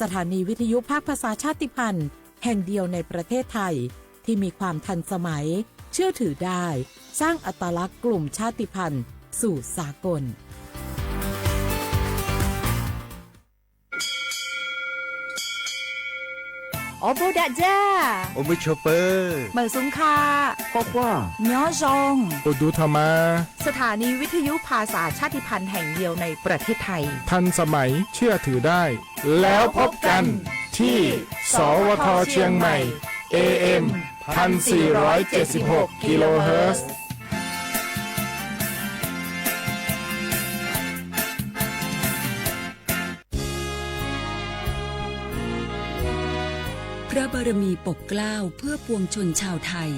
สถานีวิทยุภาคภาษาชาติพันธุ์แห่งเดียวในประเทศไทยที่มีความทันสมัย เชื่อถือได้ สร้างอัตลักษณ์กลุ่มชาติพันธุ์สู่สากล အိၣ်ဘူးဒးယဲၢ်, အိၣ်မုာ်ဆိးပၢၤ, မုာ်ဆူၣ်ခါ, ကွၢ်ကွၢ်, ညီယီၢ်, အိၣ်ဒူထီၣ်မး, สถานีวิทยุภาษาชาติพันธุ์แห่งเดียวในประเทศไทย ทันสมัย เชื่อถือได้ แล้วพบกันที่ สวท เชียงใหม่ เอ เอ็ม พันสี่ร้อยเจ็ดสิบหก กิโลเฮิรตซ์ พระบารมีปกเกล้าเพื่อปวงชนชาวไทย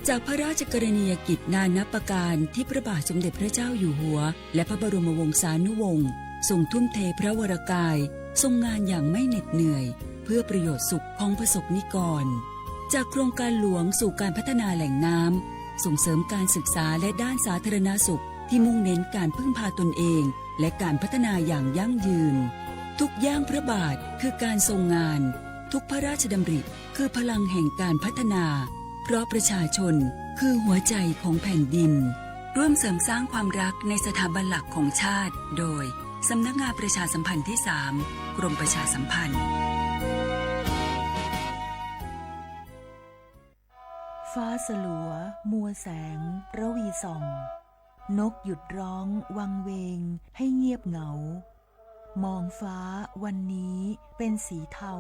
จากพระราชกรณียกิจนานับประการที่พระบาทสมเด็จพระเจ้าอยู่หัว และพระบรมวงศานุวงศ์ทรงทุ่มเทพระวรกาย ทรงงานอย่างไม่เหน็ดเหนื่อย เพื่อประโยชน์สุขของประสบนิกร จากโครงการหลวงสู่การพัฒนาแหล่งน้ำ ส่งเสริมการศึกษาและด้านสาธารณสุขที่มุ่งเน้นการพึ่งพาตนเอง และการพัฒนาอย่างยั่งยืน ทุกย่างพระบาทคือการทรงงาน ทุกพระราชดำริคือพลังแห่งการพัฒนา เพราะประชาชนคือหัวใจของแผ่นดิน ร่วมเสริมสร้างความรักในสถาบันหลักของชาติ โดย สำนักงานประชาสัมพันธ์ที่สาม กรมประชาสัมพันธ์ ฟ้าสลัว มัวแสง ระวีส่อง นกหยุดร้องวังเวงให้เงียบเหงา มองฟ้าวันนี้เป็นสีเทา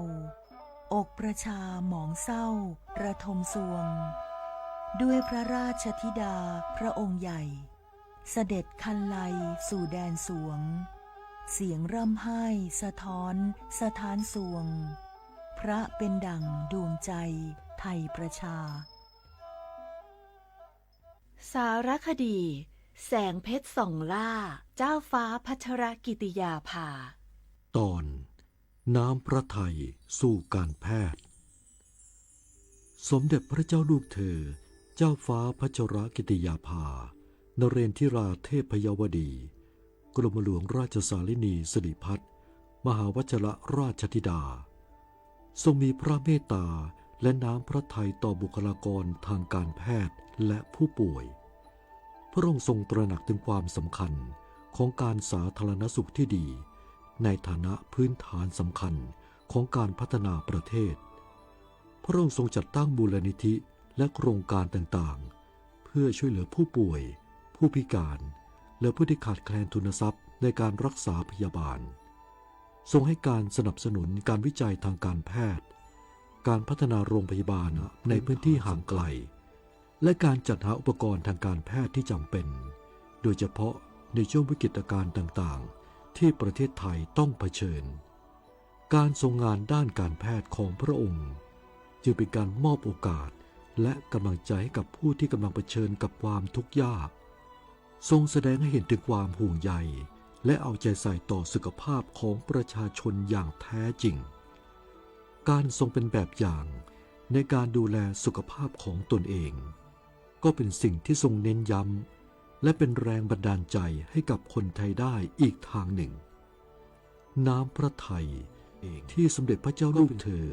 อกประชาหมองเศร้าระทมซวง ด้วยพระราชธิดาพระองค์ใหญ่ เสด็จคันไลสู่แดนสวง เสียงร่ำไห้สะท้อนสะท้านซวง พระเป็นดั่งดวงใจไทยประชา สารคดี แสงเพชรส่องล่า เจ้าฟ้าพัชรกิติยาภา ตอน น้ำพระทัยสู่การแพทย์ สมเด็จพระเจ้าลูกเธอ เจ้าฟ้าพัชรกิติยาภา นเรนทิราเทพยวดี กรมหลวงราชสารินีสิริพัฒน์ มหาวัชรราชธิดา ทรงมีพระเมตตาและน้ำพระทัยต่อบุคลากรทางการแพทย์และผู้ป่วย พระองค์ทรงตระหนักถึงความสำคัญของการสาธารณสุขที่ดี ในฐานะพื้นฐานสำคัญของการพัฒนาประเทศ พระองค์ทรงจัดตั้งมูลนิธิและโครงการต่างๆ เพื่อช่วยเหลือผู้ป่วย ผู้พิการ และผู้ที่ขาดแคลนทุนทรัพย์ในการรักษาพยาบาล ทรงให้การสนับสนุนการวิจัยทางการแพทย์ การพัฒนาโรงพยาบาลในพื้นที่ห่างไกล และการจัดหาอุปกรณ์ทางการแพทย์ที่จำเป็น โดยเฉพาะในช่วงวิกฤตการณ์ต่างๆ ที่ประเทศไทยต้องเผชิญ การทรงงานด้านการแพทย์ของพระองค์ จึงเป็นการมอบโอกาสและกำลังใจให้กับผู้ที่กำลังเผชิญกับความทุกข์ยาก ทรงแสดงให้เห็นถึงความห่วงใย และเอาใจใส่ต่อสุขภาพของประชาชนอย่างแท้จริง การทรงเป็นแบบอย่างในการดูแลสุขภาพของตนเอง ก็เป็นสิ่งที่ทรงเน้นย้ำ และเป็นแรงบันดาลใจให้กับคนไทยได้อีกทางหนึ่ง น้ำพระทัยเองที่สมเด็จพระเจ้าลูกเธอ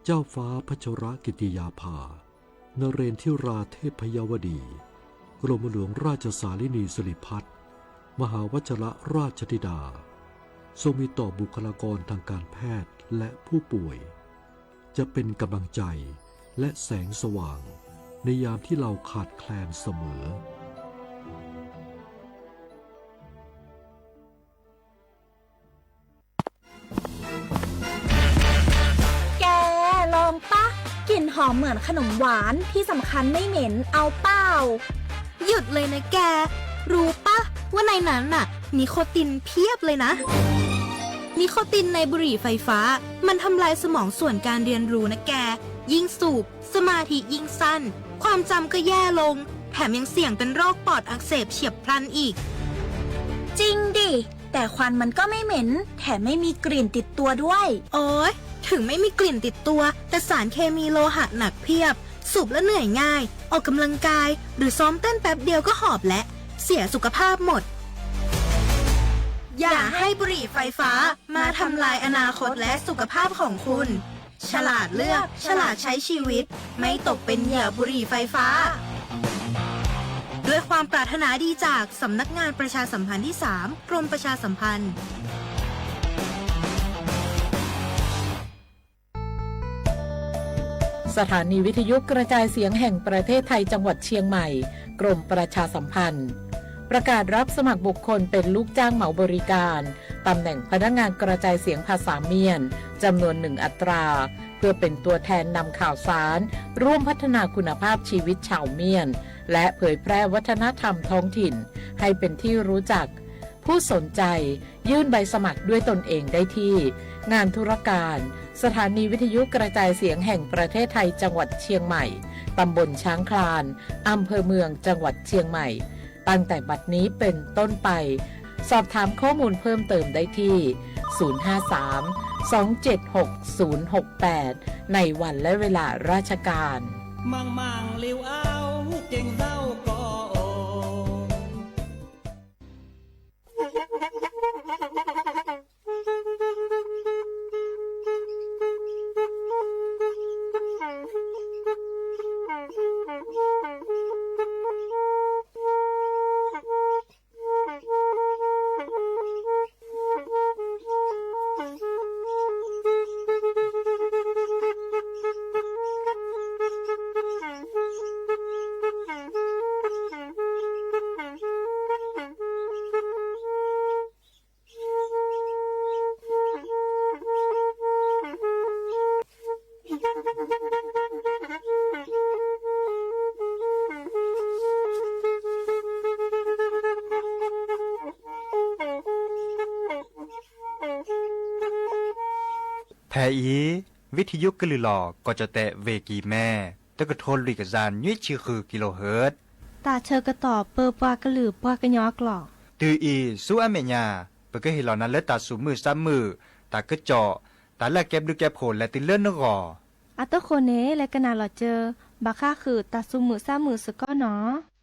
เจ้าฟ้าพัชรกิติยาภา นเรนทิราเทพยวดี กรมหลวงราชสารินีสิริพัฒน์ มหาวัชรราชธิดา ทรงมีต่อบุคลากรทางการแพทย์และผู้ป่วย จะเป็นกำลังใจและแสงสว่างในยามที่เราขาดแคลนเสมอ แก ลองปะ กลิ่นหอมเหมือนขนมหวาน ที่สำคัญไม่เหม็น เอาเปล่า หยุดเลยนะแก รู้ปะว่าในนั้นน่ะ นิโคตินเพียบเลยนะ นิโคตินในบุหรี่ไฟฟ้า มันทำลายสมองส่วนการเรียนรู้นะแก ยิ่งสูบ สมาธิยิ่งสั้น ความจำก็แย่ลง แถมยังเสี่ยงเป็นโรคปอดอักเสบเฉียบพลันอีก จริงดิ แต่ควันมันก็ไม่เหม็น แถมไม่มีกลิ่นติดตัวด้วย โอ๊ย ถึงไม่มีกลิ่นติดตัว แต่สารเคมีโลหะหนักเพียบ สูบแล้วเหนื่อยง่าย ออกกำลังกาย หรือซ้อมเต้นแป๊บเดียวก็หอบแล้ว เสียสุขภาพหมด อย่าให้บุหรี่ไฟฟ้ามาทำลายอนาคตและสุขภาพของคุณ ฉลาดเลือก ฉลาดใช้ชีวิต ไม่ตกเป็นเหยื่อบุหรี่ไฟฟ้า ด้วยความปรารถนาดีจากสำนักงานประชาสัมพันธ์ที่สาม กรมประชาสัมพันธ์ สถานีวิทยุกระจายเสียงแห่งประเทศไทยจังหวัดเชียงใหม่ กรมประชาสัมพันธ์ ประกาศรับสมัครบุคคลเป็นลูกจ้างเหมาบริการ ตำแหน่งพนักงานกระจายเสียงภาษาเมียน จำนวนหนึ่งอัตรา เพื่อเป็นตัวแทนนำข่าวสาร ร่วมพัฒนาคุณภาพชีวิตชาวเมียน และเผยแพร่วัฒนธรรมท้องถิ่น ให้เป็นที่รู้จัก ผู้สนใจยื่นใบสมัครด้วยตนเองได้ที่ งานธุรการ สถานีวิทยุกระจายเสียงแห่งประเทศไทยจังหวัดเชียงใหม่ ตำบลช้างคลาน อำเภอเมืองจังหวัดเชียงใหม่ ตั้งแต่บัดนี้เป็นต้นไป สอบถามข้อมูลเพิ่มเติมได้ที่ ศูนย์ห้าสาม สองเจ็ดหก ศูนย์หกแปด ในวันและเวลาราชการ ဖဲအံၤ ဝံထယုကလုာ်လီၤ ကီၢ်ကၠီၣ်တဲၣ် ဝ့ၢ်ကံၢ်မဲ တကထိလွံၢ်ကယၤ နွံဆံဃု kilohertz တၢ်ဆၢကတီၢ်ပၢပှၤကလုာ်ပှၤကညီအကျိာ် တုၤအံၤဆူအမဲာ်ညါ ပကဟ့ၣ်လီၤနၤလၢတၢ်သူၣ်မုာ်သးမုာ်, တၢ်ကစီၣ်, တၢ်လၢအကဲဘျုးကဲဖှိၣ်လဲၤတုၤလၢနဂီၢ်. အဃိန့ၣ် လဲၤကနၣ်လီၤစၢၤ ဘၣ်ဃးဃုာ်တၢ်သူၣ်မုာ်သးမုာ်စ့ၢ်ကီးနီၤ.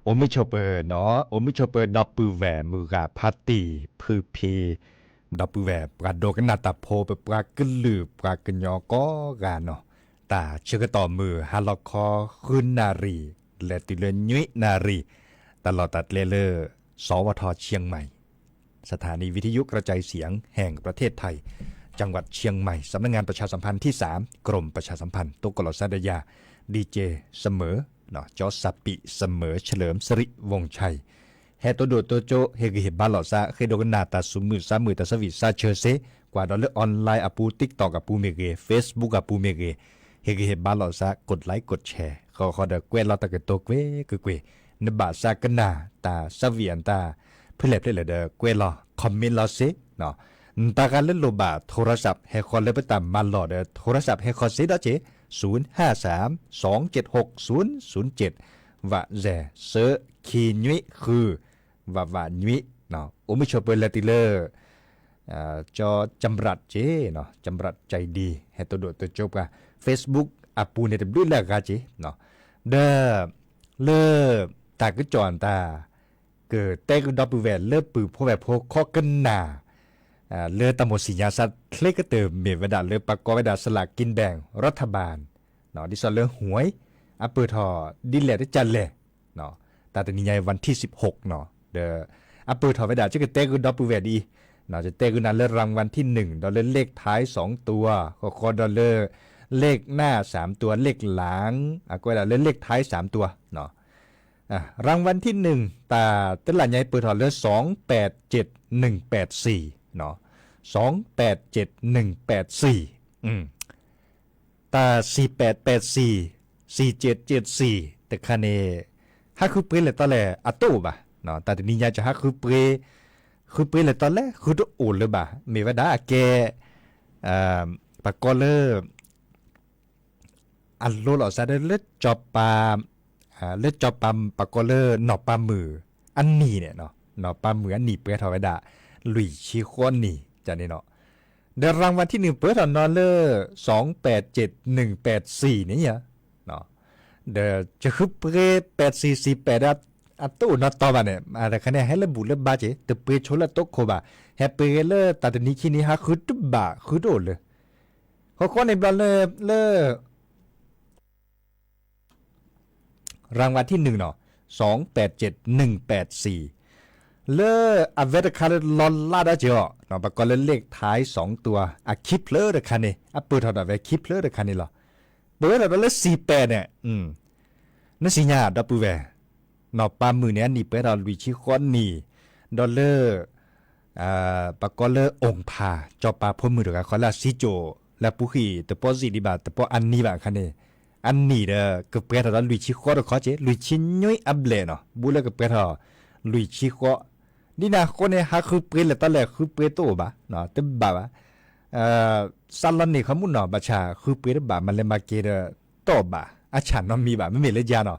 အိၣ်မုာ်ဆိးပၢၤနီၤ, အိၣ်မုာ်ဆိးပၢၤဒီပုၢ်ဝဲၢ်မုၢ်ဂၤဖါတံၢ်ဖုဖံ, ဒီပုၢ်ဝဲၢ်ပှၤဒိကနၣ်တၢ်ဖိ ပပှၤကလုာ်ပှၤကညီကိးဂၤနီၤ, တၢ်ဆၢကတီၢ်မုၢ်ဟါလီၤခီ ဃုနၣ်ရံၣ် လဲၤတုၤလၢနွံနၣ်ရံၣ်, တၢ်လီၢ်တၢ်ကျဲလၢ စဝထ เชียงใหม่ สถานีวิทยุกระจายเสียงแห่งประเทศไทย จังหวัดเชียงใหม่ สำนักงานประชาสัมพันธ์ที่สาม กรมประชาสัมพันธ์ တိကိၣ်လီၤစၢ်ဒၢယၤ ดีเจเสมอ เจ้าสปีเสมอ เฉลิมสิริวงศ์ชัย ဟဲတိၢ်ဒိၣ်တိၢ်ကၠိ ဟ့ၣ်ဂံၢ်ဟ့ၣ်ဘါလိာ်သး ဃ့ဒိကနၣ်တၢ်သူၣ်မုာ်သးမုာ် တၢ်ဆၢဝံၣ်သးဆၢစ့ ကွၢ်ဒီးလၢ online အပူၤ TikTok အပူၤမ့ၢ်ဂ့ၤ Facebook အပူၤမ့ၢ်ဂ့ၤ, ဟ့ၣ်ဂံၢ်ဟ့ၣ်ဘါလိာ်သး กดไลค์ กดแชร์ ဃီဃီဒီးကွဲးလီၤတၢ်ကတိၤကွ့ၢ်ကွ့ၢ်ကွ့ၢ်, နဘၣ်သးကနၣ်တၢ်ဆၢဝံၣ်အတၢ် ဖဲလဲၣ်ဖဲလဲၣ်ဒီးကွဲးလီၤ comment လီၤစ့ နတၢ်ဂၤလၢလိၣ်ဘၣ် โทรศัพท์ ဟဲဃီၤလၢပတၢ်မၤလီၢ်ဒီး โทรศัพท์ ဟဲဃီၤစ့ဒီးက့ၤ ศูนย์ห้าสาม สองเจ็ดหก ศูนย์ศูนย์เจ็ด ဝးစဲးစၢခံနွံဃု ဝးဝးနွံ, အိၣ်မုာ်ဆိးပၢၤလဲၤတုၤလၢ ကၠီ จำรัด က့ၤနီၤ, จำรัด ใจดี ဟဲတိၢ်ဒိၣ်တိၢ်ကၠိပှၤ Facebook အပူၤန့ၣ်တဘျုးလၢအဂၤက့ၤနီၤ, ဒီး လၢ တၢ်ကစီၣ်တၢ် ကတဲဃုာ်ဒီပုၢ်ဝဲၢ်လၢပုၢ်ဖိဝဲၢ်ဖိခီကနၣ် လၢတၢ်မိၣ်ဆံၣ်ညါစးချ့ကတၢၢ်မ့ၢ်ဝဲဒၣ်လၢပကိးဝဲဒၣ် สลากกินแบ่งรัฐบาล ဒ်သိးလၢ หวย အပၢၢ်ထီၣ်ဒ်လဲၣ်တကလဲၣ် တၢ်တနံၤညါအံၤ วันที่สิบหก နီၤ, ဒီး အပၢၢ်ထီၣ်ဝဲဒၣ် ယကတဲဃုာ်ဒီပုၢ်ဝဲၢ်ဒ်အံၤ, ယတဲဃုာ်နၤလၢ รางวัลที่หนึ่ง ဒီးလၢ เลขท้ายสองตัว ဃီဃီဒီးလၢ เลขหน้าสามตัว เลขหลัง အကွဲးဒၣ်လၢ เลขท้ายสามตัว รางวัลที่หนึ่ง တၢ်တလၢ်ညါအံၤပၢၢ်ထီၣ်လၢ สองแปดเจ็ดหนึ่งแปดสี่ နီၤ, สองแปดเจ็ดหนึ่งแปดสี่ တၢ် สี่แปดแปดสี่ สี่เจ็ดเจ็ดสี่ တခါန့ၣ် ဟးဃုပှ့ၤလဲၤတီလဲၣ်အတအိၣ်ဘၣ်, တၢ်တနံၤညါကဟးဃုပှ့ၤ, ဃုပှ့ၤလဲၤတီလဲၣ် ဃုတအိၣ်လၢၤဘၣ်, မ့ၢ်ဝဲဒၣ်အကဲ ပကိးလၢ အလိၤလီၤစးဒီးလၢ လၢစီၤပၤပကိးလၢနီၢ်ပၤမုၣ်အနံၣ်န့ၣ်, နီၢ်ပၤမုၣ်အနံၣ်ပှဲၤထီၣ်ဝဲဒၣ် လွံၢ်ဆံဃိးနံၣ်န့ၣ်နီၤ, ဒီး รางวัลที่หนึ่ง ပှဲၤထီၣ်နီၤလၢ สองแปดเจ็ดหนึ่งแปดสี่ န့ၣ်ဧါ, ဒီးယဃုပှ့ၤ แปดสี่สี่แปด ဒီး အတအိၣ်နီတီဘၣ်န့ၣ်, တခါန့ၣ် ဟဲလၢဘူၣ်လၢဘါက့ၤ တပှ့ၤဆိလၢအတိခိၣ်ဘၣ်, ဟဲပှ့ၤလၢတၢ်တနံၤခံနံၤ ဟးဃုတဘၣ် ဃုတအိၣ်လၢၤ, ဃီဃီန့ၣ်ဘျီလၢ လၢ รางวัลที่หนึ่ง နီၤ, สองแปดเจ็ดหนึ่งแปดสี่ လၢအဝဲတခါလၢ လီၤလးဒီးက့ၤအီၤ, ပကိးလၢ เลขท้ายสองตัว အခံဖျၢၣ်တခါန့ၣ် အပၢၢ်ထီၣ်ဒီးဝဲခံဖျၢၣ်တခါန့ၣ်လီၤ, ပၢၢ်ထီၣ်ဒီးလၢ สี่แปด န့ၣ်, နသ့ၣ်ညါဒီပုၢ်ဝဲၢ်, နီၢ်ပၤမုၣ်န့ၣ် အနံၣ်ပှဲၤထီၣ်လွံၢ်ဆံဃိးနံၣ်, ဒီးလၢ ပကိးလၢအိၣ်ဖး စီၤပၤဖိမုၣ်တဂၤဃီလၢအစံကၠိၣ် လၢအပူၤဃံၢ်တပီၢ်စံၣ်ဒံးဘၣ် တပီၢ်အါနံၣ်ဘၣ်အခါန့ၣ်, အနံၣ်ဒီးကပှဲၤထီၣ်ဒီးလွံၢ်ဆံဃိးတခီက့ၤ လွံၢ်ဆံနွံအဘျဲၣ်နီၤ, ဘူးလၢကပှဲၤထီၣ် လွံၢ်ဆံဃိး, ဒ်န့ၣ်အဃိန့ၣ် ဟးဃုပှ့ၤလဲၤတီလဲၣ် ဃုပှ့ၤတအိၣ်ဘၣ်, တဘၣ်ဘၣ် စးလီၤန့ၣ်ခီမုၢ်နီၤ ဘၣ်ဆၣ်ဃုပှ့ၤတဘၣ် မၤလဲၤမၤက့ၤဒီး တအိၣ်ဘၣ် အဆၣ်နီတမံၤဘၣ် မ့မ့ၢ်လၢယါနီၤ,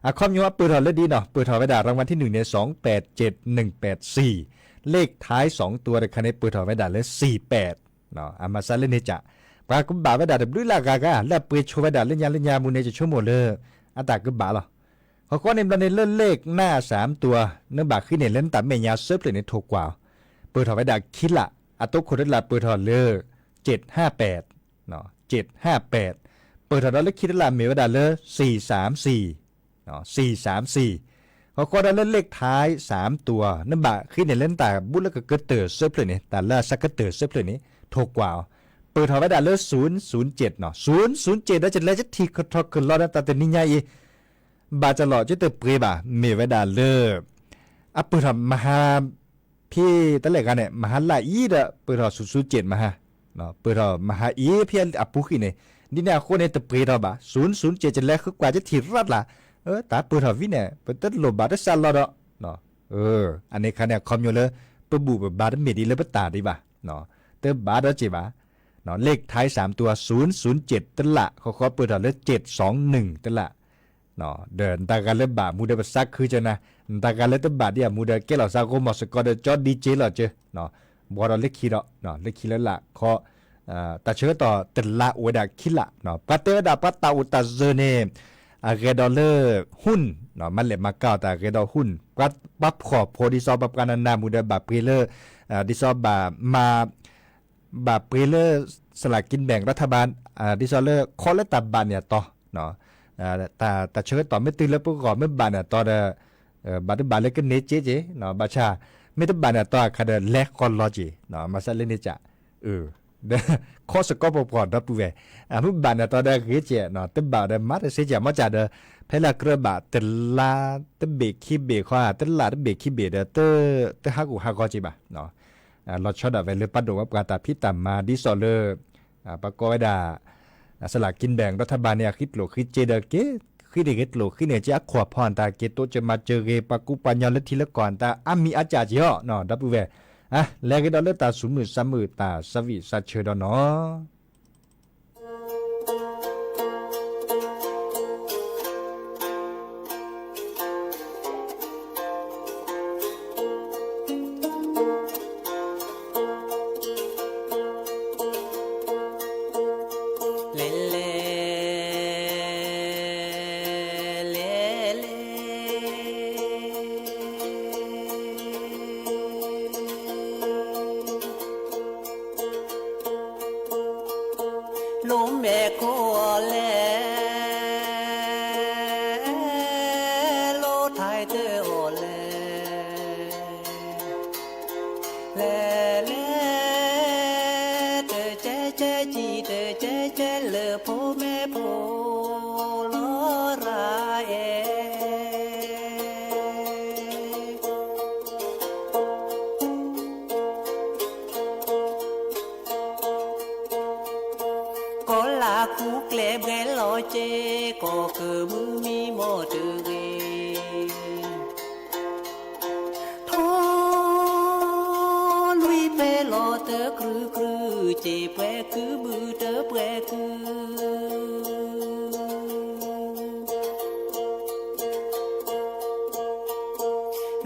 အခီပညီအပၢၢ်ထီၣ်လၢဒ်နီၤ ပၢၢ်ထီၣ်ဝဲဒၣ် รางวัลที่หนึ่ง န့ၣ် สองแปดเจ็ดหนึ่งแปดสี่ เลขท้ายสองตัว တခါန့ၣ် ပၢၢ်ထီၣ်ဝဲဒၣ်လၢ สี่แปด အမၤစၢ်လၢန့ၣ်က ပှၤကဘၣ်ဝဲဒၣ်တဘျုးလၢအဂၤဂၤ လၢအပှ့ၤဆိဝဲဒၣ်လၢညါလၢညါမူန့ၣ် ယဆိကမိၣ်လၢ အတၢ်ကဘၣ်လီၤ, ဃီဃီန့ၣ်ဘျီန့ၣ်လၢ เลขหน้าสามตัว နဘၣ်ဃ့န့ၣ် လၢနတၢ်မဲာ်ညါဆၢဖျၢၣ်န့ၣ် ထိၣ်ကွၢ်အီၤ, ပၢၢ်ထီၣ်ဝဲဒၣ်ခံလး, အတိခိၣ်တလးပၢၢ်ထီၣ်လၢ เจ็ดห้าแปด เจ็ดห้าแปด, ပၢၢ်ထီၣ်ဒီးလၢခံတလးမ့ၢ်ဝဲဒၣ်လၢ สี่สามสี่ สี่สามสี่, ဃီဃီဒီးလၢ เลขท้ายสามตัว နဘၣ်ဃ့န့ၣ်လၢနတၢ်ဘူးလၢကကတၢၢ်ဆၢဖျၢၣ်န့ၣ် တၢ်လၢအဆၢကတၢၢ်ဆၢဖျၢၣ်န့ၣ် ထိၣ်ကွၢ်အီၤ, ပၢၢ်ထီၣ်ဝဲဒၣ်လၢ ศูนย์ศูนย์เจ็ด နီၤ, ศูนย์ศูนย์เจ็ด ဒီးကလဲၤကထံၣ်ကထီၣ်ကလီဒီးတၢ်တနံၤညါအံၤ ဘၣ်တလီၤကတပှ့ၤဘၣ် မ့ၢ်ဝဲဒၣ်လၢ အပၢၢ်ထီၣ်မဟါ ဖဲတလဲၣ်ဂၤန့ၣ် မဟါလၢအံၤဒီး ပၢၢ်ထီၣ် ศูนย์ศูนย์เจ็ด မဟါ, ပၢၢ်ထီၣ်မဟါအံၤဖဲအပူၤဃံၢ်န့ၣ်, ဒ်န့ၣ်အဃိန့ၣ် တပှ့ၤထီၣ်ဘၣ် ศูนย์ศูนย์เจ็ด ကလဲၤဃုကွၢ်ကထံၣ်ရၣ်တလး, တၢ်ပၢၢ်ထီၣ်ဝံၤန့ၣ် ပတလိၣ်ဘၣ်တစးလီၤဒီး အန့ၣ်ခါန့ၣ် အခီပညီလၢ ပဘူၣ်ပဘါတမ့ၢ်ဒ်လၢပတၢ်ဒံးဘၣ်, တဘၣ်ဒီးက့ၤဘၣ် เลขท้ายสามตัว ศูนย์ศูนย์เจ็ด တလး ဃီဃီပၢၢ်ထီၣ်လၢ เจ็ดสองหนึ่ง တလး, ဒီးနတၢ်ဂၤလၢဘၣ်မူဒီးပသးခုကနၤ, နတၢ်ဂၤလၢတဘၣ်ဒံးအမူဒီးကဲလီၤသးဂီၢ်မီၢ်စ့ၢ်ကီးဒီးကၠီ DJ လီၤကၠီ, ဘှီဒီးလၢခံဒီး လၢခံလၢလးခီ, တၢ်ဆၢကတီၢ်တလးအိၣ်ဝဲဒၣ်ခံလး, ပှၤတဲဝဲဒၣ်ပှၤတၢ်အိၣ်တၢ်စၢၤန့ၣ်, အဂဲၤဒီးလၢ ဟုၣ် မၤလဲၣ်မၤကၤအီၤတၢ်အဂဲၤဒီးဟုၣ် ပှၤဖှီၣ်ဖိဒ်သိးပှၤပှၤနၤနၤမူဒီးဘၣ်ပှ့ၤလၢ ဒ်သိးဘၣ်မၤ ဘၣ်ပှ့ၤလၢ စလၤကံဘဲၣ်ရးထၣ်ဘၣ် ဒ်သိးလၢခီလၢတၢ်ဘၣ်န့ၢ်အတီ တၢ်ဆၢကတီၢ်မ့ၢ်တုၤလၢပဂီၢ်မ့ၢ်ဘၣ်န့ၢ်အတီဒီး ဘၣ်တဘၣ်လၢကန့ၢ်က့က့ ဘၣ်ဆၣ် မ့ၢ်တဘၣ်န့ၢ်အတီအခါဒီးလဲၤဃီၤလီၤက့ မၤစၢၤလၢန့ၣ်က ဒီး ခီစကီပပှီၢ်ဒီပုၢ်ဝဲၢ် မ့ၢ်ဘၣ်န့ၢ်အတီဒီးဂ့ၤကဲ တဘၣ်ဒီးမၤတသ့ကဲ မ့ၢ်ကဒီး ဖဲလၢကြၢးဘၣ်တလါတဘ့ၣ်ခံဘ့ၣ်ဃီ တလါတဘ့ၣ်ခံဘ့ၣ်ဒီး တဟးဂူာ်ဟးဂီၤက့ဘၣ် လီၤဆီဒၣ်ဝဲလၢပှၤဒိၣ်ဝဲပှၤတၢ်ဖံးတၢ်မၤဒ်သိးလၢ ပှၤကိးဝဲဒၣ် စလၤကံဘဲၣ်ရးထၣ်ဘၣ်န့ၣ် အဃံကျိၣ်ဃံစ့ဒီးက့ ဃံတဂ့ၤကျိၣ်ဃံန့ၣ် က့အခိၣ်အဖီအတၢ်က့ၤတိစၢၤမၤစၢၤဂ့ၤ ပှၤကူပှၤညီလၢထံလၢကီၢ်အတၢ်အါမံၤအါစၢ်က့အီၤ ဒီပုၢ်ဝဲၢ် လဲၤဂ့ၤဒီးလၢတၢ်ဆူၣ်မုၢ်ဆါမုၢ်တၢ်သးဝံၣ်သးဆၢဒီးနီၤ လဲၤလဲၤ လဲၤလဲၤ လိမဲာ်ခိၣ်အီၤလဲၣ်, လိထံတၢ်အီၤလဲၣ်, လဲၤလဲၤ တကဲကဲကံ တကဲကဲလၢဖိမ့ၢ်ဖိ လီၤရၤအဲၣ် ကီၤလၤခူကျဲဘှဲလီၤက့ၤ ကီၢ်ကမုၢ်မံမီၢ်တဂ့ၤ, ထီၣ်လွံၢ်ဖဲလီၤတကြူးကြူး စ့ပှဲၤကုဘုၣ်တပှဲၤကု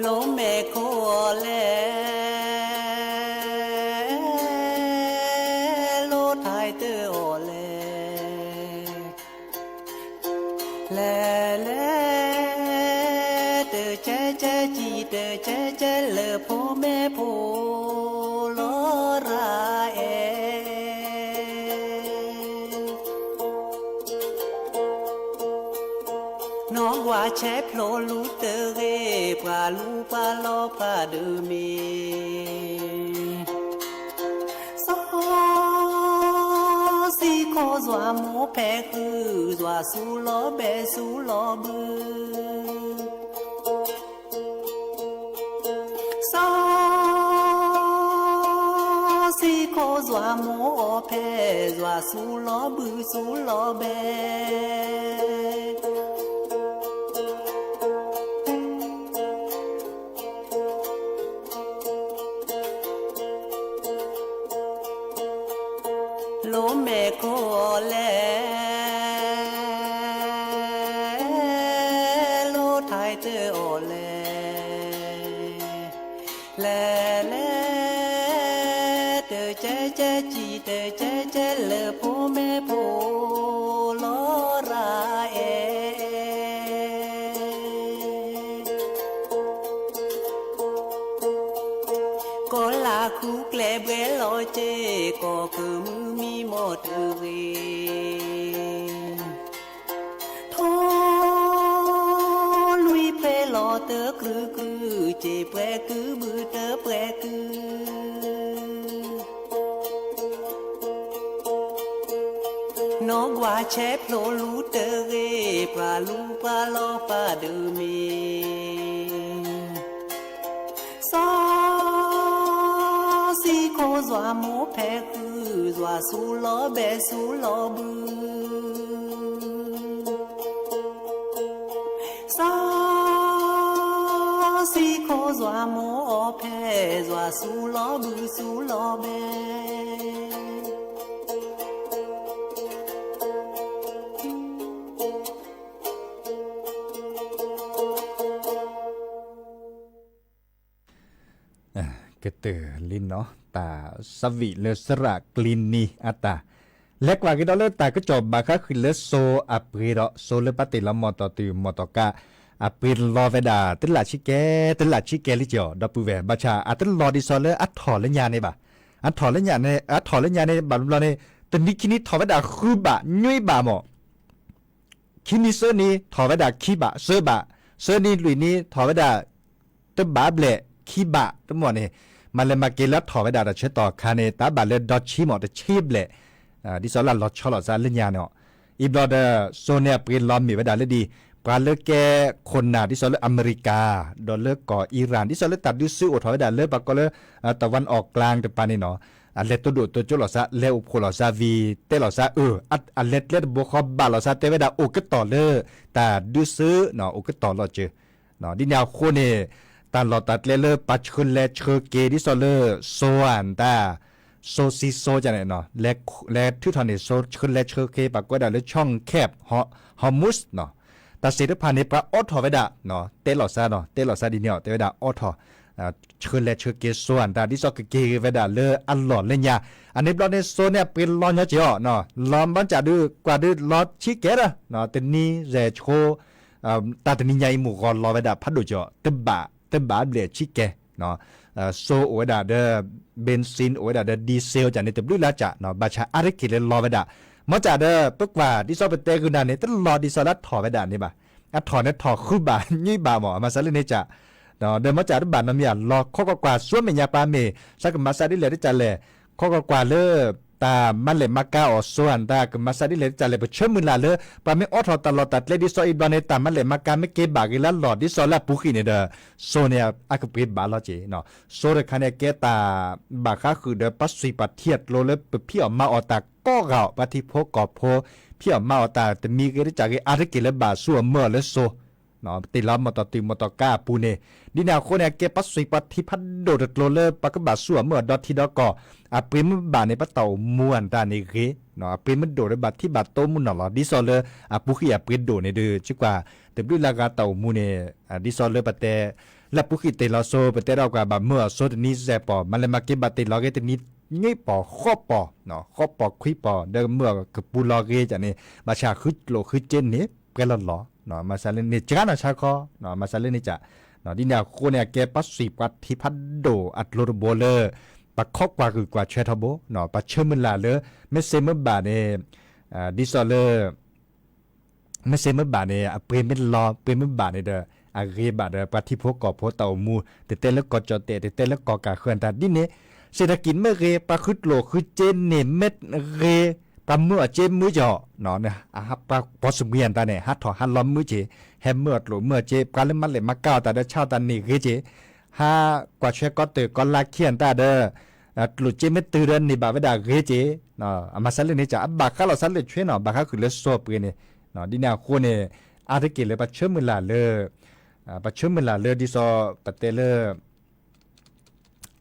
လိမဲာ်ခိၣ်အီၤလဲၣ်, လိထံတၢ်အီၤလဲၣ်, လဲၤလဲၤ တကဲကဲကံ တကဲကဲလၢဖိမ့ၢ်ဖိ လီၤရၤအဲၣ် နီၢ်ကွၢ်ဆဲးဖျိလူၤတဂ့ၤ ပှၤလူၤပှၤလီၤပှၤဒုးမံၤ, စီၤစံခိၣ်စွၤမိၢ်ဖဲဃု စွၤဆူလီၤဘဲဆူလီၤဘု စီၤစံခိၣ်စွၤမိၢ်အီၤဖဲ စွၤဆူလီၤဘုဆူလီၤဘဲ လိမဲာ်ခိၣ်အီၤလဲၣ်, လိထံတၢ်အီၤလဲၣ်, လဲၤလဲၤ တကဲကဲကံ တကဲကဲလၢဖိမ့ၢ်ဖိ လီၤရၤအဲၣ် ကီၤလၤဃူကျဲဘှဲလီၤက့ၤ ကီၢ်ကမုၢ်မံမီၢ်တဂ့ၤ, ထီၣ်လွံၢ်ဖဲလီၤတကြူးကြူး စ့ပှဲၤကုဘုၣ်တပှဲၤကု နီၢ်ကွၢ်ဆဲးဖျိလူၤတဂ့ၤ ပှၤလူၤပှၤလီၤပှၤဒုးမံၤ, စီၤစံခိၣ်စွၤမိၢ်ဖဲဃု စွၤဆူလီၤဘဲဆူလီၤဘု စီၤစံခိၣ်စွၤမိၢ်အီၤဖဲ စွၤဆူလီၤဘုဆူလီၤဘဲ ကတၢၢ်လံနီၤ တၢ်သးဝံၣ်လၢသရၣ်ကျံနံၤအတၢ် လဲၤကွၢ်က့ၤဒီးလၢတၢ်ကစီၣ်ဘၣ်ဃးဃုာ်လၢစိအပှ့ၤဒီး စိလၢပှၤတ့ၢ်လီၤမီၢ်တီၢ်တုၤမီၢ်တီၢ်ကး အပှ့ၤလီၤဝဲဒၣ် တလးဆံကဲ တလးဆံကဲလံကီး ဒီပုၢ်ဝဲၢ် ဘၣ်ဆၣ်အတလီၤဒ်သိးလၢအထီၣ်လၢညါန့ၣ်ဘၣ်. အထီၣ်လၢညါန့ၣ် အထီၣ်လၢညါန့ၣ် ဘၣ်ဘျီန့ၣ် တနံၤခံနံၤထီၣ်ဝဲဒၣ်ဃုဘး နွံဘးမီၢ် ခံနံၤသၢနံၤ ထီၣ်ဝဲဒၣ်ခံဘး သၢဘး, သၢနံၤလွံၢ်နံၤ ထီၣ်ဝဲဒၣ် တဘးဘျဲၣ် ခံဘး တမီၢ်န့ၣ် မၤလဲၤမၤက့ၤလၢထီၣ်ဝဲဒၣ်တၢ်ဆၢကတီၢ်အခါန့ၣ် တၢ်ဘၣ်လၢဒီဆံမီၢ် တဆံဘျဲၣ် ဒ်သိးလၢအလီၤဆီလိာ်သးလၢညါန့ၣ်လီၤ. အံၤဘျီဒီး စိန့ၣ်အပှ့ၤလီၤမ့ၢ်ဝဲဒၣ်လၢဒ် ပှၤလၢကဲခိၣ်နၢ် ဒ်သိးလၢအမဲရကၤ ဒီးလၢကီၢ်အံရၣ် ဒ်သိးလၢတၢ်ဒုးဆူအိၣ်ထီၣ်ဝဲဒၣ်လၢပှၤကိးလၢ တဝၢ်အီၣ်ကျါတပၤန့ၣ်လီၤ. အလဲၤတိဒိၣ်တိကၠိလိာ်သး လဲၤအိၣ်ဖှိၣ်လိာ်သးဝံၤ တဲလိာ်သးအၢ အလဲၤကျဲတဘိဃီဘၣ်လိာ်သး တဲဝဲဒၣ်အိၣ်ကတီၢ်လၢ တၢ်ဒုးဆူ အိၣ်ကတီၢ်လီၤစၢၤ ဒ်န့ၣ်အဃိန့ၣ် တၢ်လီၢ်တၢ်ကျဲလၢပှၤဆှၢလဲၤဆှၢက့ၤ ဒ်သိးလၢ စိအတၢ် စိစံစိကန့ၣ် လဲၤထုးထီၣ်န့ၢ်စိ ဆှၢလဲၤဆှၢက့ၤ ပှၤကိးဝဲဒၣ်လၢ ช่องแคบฮอร์มุซ တၢ်သ့ၣ်တဖၣ်န့ၣ် ပှၤအိးထီၣ်ဝဲဒၣ် တဲလိာ်သးဒီး တဲလိာ်သးဒ်န့ၣ် တဲဝဲဒၣ်အိးထီၣ် ဆှၢလဲၤဆှၢက့ၤစိအတၢ် ဒ်သိးကက့ၤဂ့ၤဝဲဒၣ်လၢအလီၢ်လၢညါ အန့ၣ်ဘျီန့ၣ် စိန့ၣ်အပှ့ၤလီၤညီက့ၤအီၤ လီၤမ့ၢ်စၢ်ဒုး ကွၢ်ဒုးလီၤဆံကဲဒီး တနံၤယဲၢ်ဆှိ တၢ်တနံၤညါအံၤမုၢ်ဂီၤလီၤဝဲဒၣ်ဖးဒိၣ်ကီး တဘး တဘးဘျဲၣ်ဆံကဲ စိအိၣ်ဝဲဒၣ်ဒီး ဘ့ၣ်စ့ၣ် အိၣ်ဝဲဒၣ်ဒီး ဒံၣ်စဲး ကန့ၣ် တဘျုးလၢကၢ် ဘၣ်ဆၣ်အါတက့ၢ်လၢလီၤဝဲဒၣ် မ့ၢ်စၢ်ဒီး ပကွၢ်ဒ်သိးပတဲဂုာ်နၤန့ၣ် တလီၤဒ်သိးလၢအထီၣ်ဝဲဒၣ်န့ၣ်ဘၣ်. အထီၣ်န့ၣ်ထီၣ်ဃုဘး နွံဘးမီၢ် အမၤစၢၤလၢန့ၣ်ကၢ် ဒီးမ့ၢ်စၢ်တဘၣ်နီတမံၤ အလီၤခီကွၢ်ကွၢ် စိမဲာ်ညါပှၤမ့ၢ် သးကမၤစၢၤဒ်လဲၣ်တကၢ်လဲၣ် ခီကွၢ်ကွၢ်လၢ တၢ်မၤလဲၢ်မၤကၤအီၤစိအတၢ် ကမၤစၢၤဒ်လဲၣ်တကၢ်လဲၣ် ပဆၢမုၢ်လၢ်လၢ ပှၤမ့ၢ်အိးထီၣ်တၢ်လီၢ်တၢ်ကျဲဒ်သိးအံၤဘျီန့ၣ် တၢ်မၤလဲၢ်မၤကၤမ့ၢ်က့ၤဘၣ်ဂ့ၤလၢအလီၢ် ဒ်သိးလၢအပူၤဃံၣ်န့ၣ်ဒီး စိန့ၣ်အကပှ့ၤဘၣ်လီၤက့ၤ စိတခါန့ၣ် အကဲတၢ်ဘၣ်ဃးဃုာ်ဒီးပှၤသွံၣ်ပှၤထံအကျိၤလၢပဖံးအီၣ်မၤအီၣ်တၢ်ကိးဂၤအီၤ ပှၤထံဖိကီၢ်ဖိ ဖံးအီၣ်မၤအီၣ်တၢ်တမံၤဂ့ၤတကၢ်ဂ့ၤ အါတက့ၢ်လၢဘၣ်ဆူအမၢအီၤလၢစိ တ့ၢ်လီၤမီၢ်တီၢ်တုၤမီၢ်တီၢ်ကါအပူၤန့ၣ် ဒ်န့ၣ်အဃိန့ၣ် အကဲပှၤသွံၣ်ပှၤထံဖးဒိၣ်တကျိၤလၢပကဘၣ်ဆူအမၢအီၤဒီထံဒီကီၢ် အပှ့ၤမ့ၢ်ဘၣ်န့ၣ် ပတၢ်အိၣ်မူအတၢ်န့ၣ်ဂ့ၤ အပှ့ၤမ့ၢ်ဒိၣ်ဒီးဘၣ်ထံဘၣ်တိမုၢ်နီၢ်လီၤ ဒ်သိးလၢအပူၤဃံၣ်အပှ့ၤဒိၣ်န့ၣ်ဒီး စ့ၢ်ကီးတဘျုးလၢဂၤတၢ်အိၣ်မူန့ၣ် ဒ်သိးလၢပတဲ လၢပူၤဃံၣ်တ့ၢ်လီၤစိ ပတဲဒၣ်ကွၢ်ဘၣ်မၢအီၤစိတနံၤစဲးပီၢ် မၤလဲၢ်မၤက့ၤဘၣ်တ့ၢ်လီၤဂ့ၤတနံၤ နွံပီၢ်ဃိးပီၢ် ဃိးပီၢ်ခွံပီၢ် ဒီးမၢအီၤကပူၤလီၤဂ့ၤကန့ၣ် ဘၣ်ဆၣ်ဃုကျိာ်ဃုစ့န့ၣ် ပှဲၤလီၤလီၤ မၤစၢၤလၢန့ၣ် ကဂၤနီၢ်ဆါခီ မၤစၢၤလၢန့ၣ်က ဒ်န့ၣ်အဃိန့ၣ် အကဲပှၤသွံၣ်ပှၤထံဖးဒိၣ်အကျိၤတဘိလၢ ပခီကွၢ်ဂုာ်ကွၢ်ဆၢထီဘိ ပဆၢမုၢ်လၢ်လၢ မ့ၢ်စ့မ့ၢ်ဘၣ်န့ၣ် ဒ်သိးလၢ မ့ၢ်စ့မ့ၢ်ဘၣ်န့ၣ် အပှ့ၤမ့ၢ်လီၤ ပှ့ၤမ့ၢ်ဘၣ်န့ၣ်ဒီး အဂ့ၤဘၣ်ဒီး ပှၤထံဖိကီၢ်ဖိတၢ်အိၣ်မူ တတဲလၢကီၢ်ကၠီၣ်တဲာ် တတဲလၢကီၢ်ကၢ်ဃၢၤတၢ်ဒ်န့ၣ် เศรษฐกิจ မ့ၢ်ဂ့ၤ ပှၤဃုကျိာ်ဃုစ့န့ၣ်မ့ၢ်ဂ့ၤ ပှၤမၢအီၤစ့မုၢ်ကီး ပှၤပိာ်စမှံအတၢ်န့ၣ် ဟးထီၣ်ဟးလီၤမုၢ်က့ၤ ဟဲမၢအီၤကျိာ်မၢအီၤစ့ ပှၤလၢမၤလဲၢ်မၤကၤအီၤတၢ်ဒီးဆါအီၤတၢ်န့ၣ်ဂ့ၤက့ၤ ဟးကွၢ်ဆွဲကီၢ်တၢ်ကီၢ်လါခံအတၢ်ဒီး ကျိၣ်စ့မ့ၢ်တုၤဒီးန့ၢ်ဘၣ်ဝဲဒၣ်ဂ့ၤက့ၤ အမၤစၢၤလၢန့ၣ်က အဘၣ်ဃးလိာ်သးလၢဆွ့နီၤ ဘၣ်ဃးဃုာ်လၢစိအပှ့ၤန့ၣ် ဒ်န့ၣ်အဃိန့ၣ် အါတက့ၢ်လၢပဆၢမုၢ်လၢ်လၢ ပဆၢမုၢ်လၢ်လၢဒ်သိးပတဲလၢ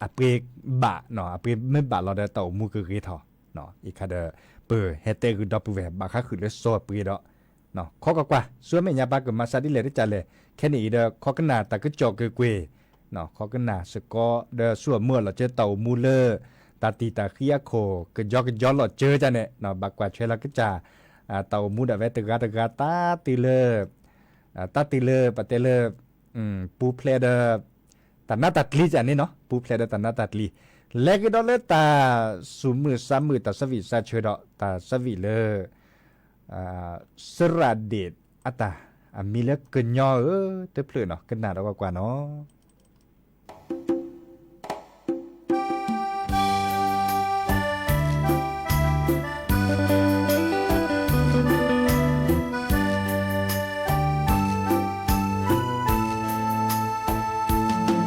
အပှ့ၤဘၣ် အပှ့ၤမ့ၢ်ဘၣ်လီၤဒီးတၢ်အိၣ်မူကဂ့ၤထီၣ် အံၤခါဒီး ပဟဲတဲဂုာ်ဒီပုၢ်ဝဲၢ် ဘၣ်ဃးဃုာ်လၢစိအပှ့ၤဒီး ခီကွၢ်ကွၢ် ဆူအမဲာ်ညါပှၤကမၤစၢၤဒ်လဲၣ်တကးလဲၣ် ခဲန့ၣ်အံၤဒီး ခီကနၣ်တၢ်ကစီၣ်ကွ့ၢ်ကွ့ၢ် ခီကနၣ်စ့ၢ်ကီးဒီးဆူအမၢအီၤလီၤစၢၤတၢ်အိၣ်မူလၢ တၢ်တံာ်တာ်ဃံအခိၣ် ကယီကယီလီၤစၢၤကန့ၣ် ဘၣ်ကွၢ်ဆွဲလီၤကစၢ် တၢ်အိၣ်မူဒၣ်ဝဲတဂၤတဂၤ တၢ်တုၤလၢ တၢ်တုၤလၢပတဲလၢ ပူၤဖျဲးဒီး တၢ်နးတၢ်ကျံၤကန့ၣ်နီၤ ပူၤဖျဲးဒီးတၢ်နးတၢ်ကျံၤ လဲၤက့ၤဒီးလၢတၢ်သူၣ်မုာ်သးမုာ် တၢ်သးဝံၣ်သးဆၢဒီး တၢ်သးဝံၣ်လၢ စရၣ်ဒ့ၣ်အတၢ် အမံၤလၢကညီဧၢ တဖျၢၣ်နီၤ ကနၣ်ဒီးကွၢ်ကွၢ်နီၤ ညီဧၢ, မၤစၢၤလီၤပသး, အိၣ်လီၤပသး,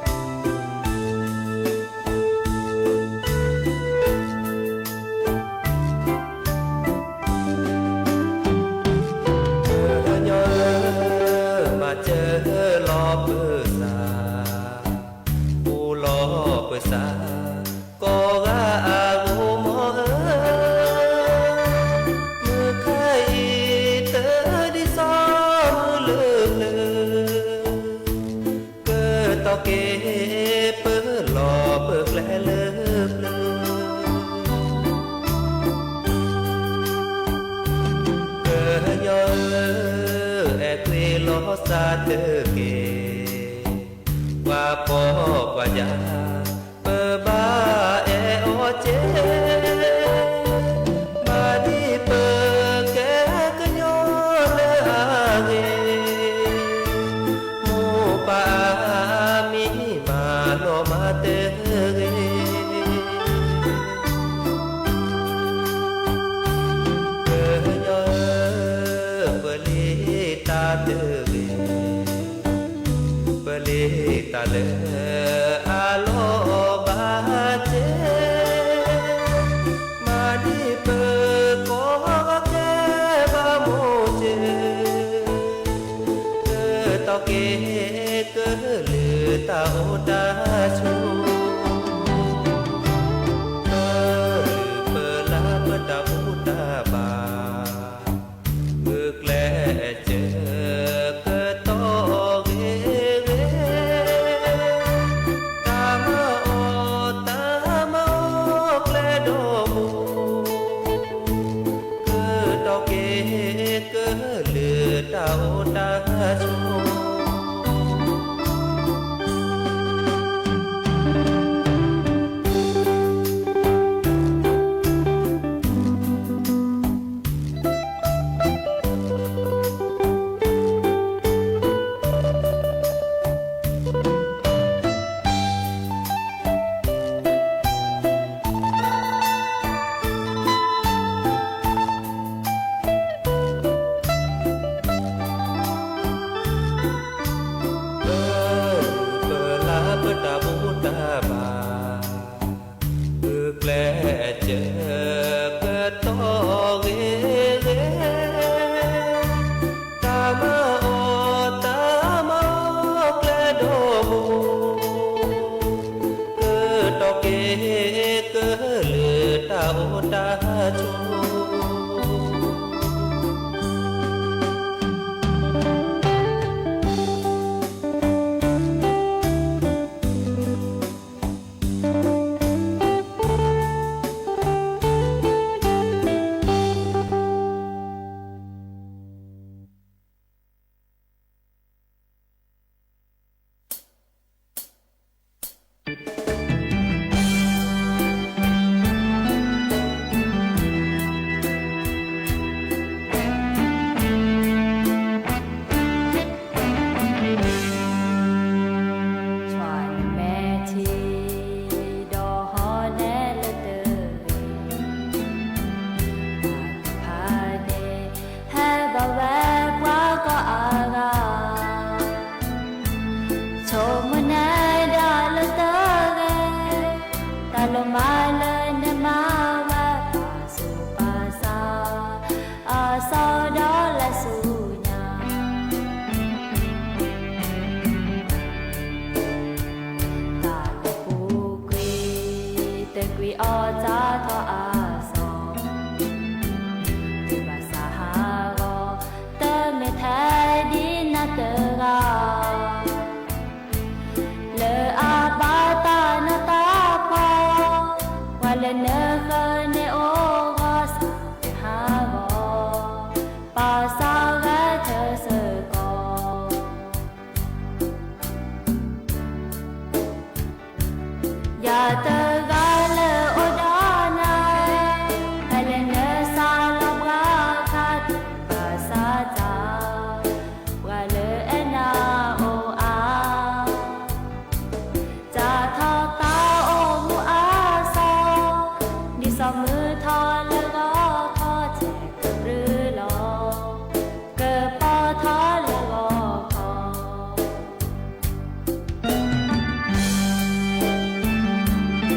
ကိးဂၤအဂီၢ်မီၢ်ဧၢ, မုၢ်ခါအံၤတဒ်သိးမုၢ်လၢပျၢၤ, ကတီၢ်က့ၤပလီၢ်ပကျဲလၢပျၢၤ သးတဂ့ၤ, ပှၤဖှီၣ်ပှၤယာ် ပဘၣ်အဲၣ်အီၤစ့ၢ်, ဘၣ်ဒ်ပကဲကညီလၢအဂ့ၤ, မိၢ်ပၢ်အမံၤမၤလီၤမၤတဂ့ၤ. ကညီဧၢ, ပလံၤတၢ်တဂ့ၤ, ပလံၤတၢ်လၢအလီၤဘၣ်စ့ၢ်, မၤဒ်ပကိးဂီၤကဲဘၣ်မိၢ်စ့ၢ်, ကတီၢ်က့ၤကလုာ်တၢ်အိၣ်တၢ်ဆိး ပလုၢ်ပလၢ်ပတၢ်ဘူၣ်တၢ်ဘါ, ဂုာ်ကျဲးစၢး ကတီၢ်ဂ့ၤဂ့ၤ, တၢ်မၤအီၣ်တၢ်မၤအီၣ်ကျဲဒီးဘိ, ကတီၢ်က့ၤကလုာ်တၢ်အိၣ်တၢ်ဆိး. ပလၢပတၢ်ဘူၣ်တၢ်ဘါ, ဂုာ်ကျဲးစၢး ကတီၢ်ဂ့ၤဂ့ၤ, တၢ်မၤအီၣ်တၢ်မၤအီၣ်ကျဲဒီးဘိ, ကတီၢ်က့ၤကလုာ်တၢ်အိၣ်တၢ်ဆိး. ဒီးဟီၣ်နဲလၢတဂ့ၤ, တဖၣ်န့ၣ် ဟဲဘၣ်ဝဲပှၤကီၢ်အါဂၤ, ဆိကမိၣ်နဲဒၣ်လၢတဂ့ၤ, တၢ်လီၤမၢ်လၢနမၤဝဲ ပာ်ဆူးပာ်ဆါ အစီဒီးလၢဆူညါ တၢ်လၢပူၤကွံာ် တကွံာ်အီၣ်တၢ်ထီၣ်အစီၤ, တဘၣ်ဆါဟးဂီၤ တမ့ၢ်ထဲဒ်နၤတဂၤ, လၢအဘၣ်တၢ်နးတၢ်ဖှီၣ်, ပှၤလၢနဃၢၤန့ၢ်အိၣ်ဂီၤစၢ်တဟးဂီၤ, ပာ်စီၤဂဲၤထၢၣ်စ့ၢ်ကီး ယၤတဂၤလၢအိၣ်ဒီးနၤ, ဖဲလၢနစးလီၤပှၤခါ တဘၣ်ဆါတၢ်, ပှၤလၢအဲၣ်နၤအိၣ်အါ, တၢ်ထီၣ်တၢ်အိၣ်မူအါစီၤ, ဒ်စီၤမုၢ်ထီၣ်လၢဂီၤခီ ထဲကပြုၢ်လီၤ, ကပီၤထီၣ်လၢဂီၤခီ တၢ်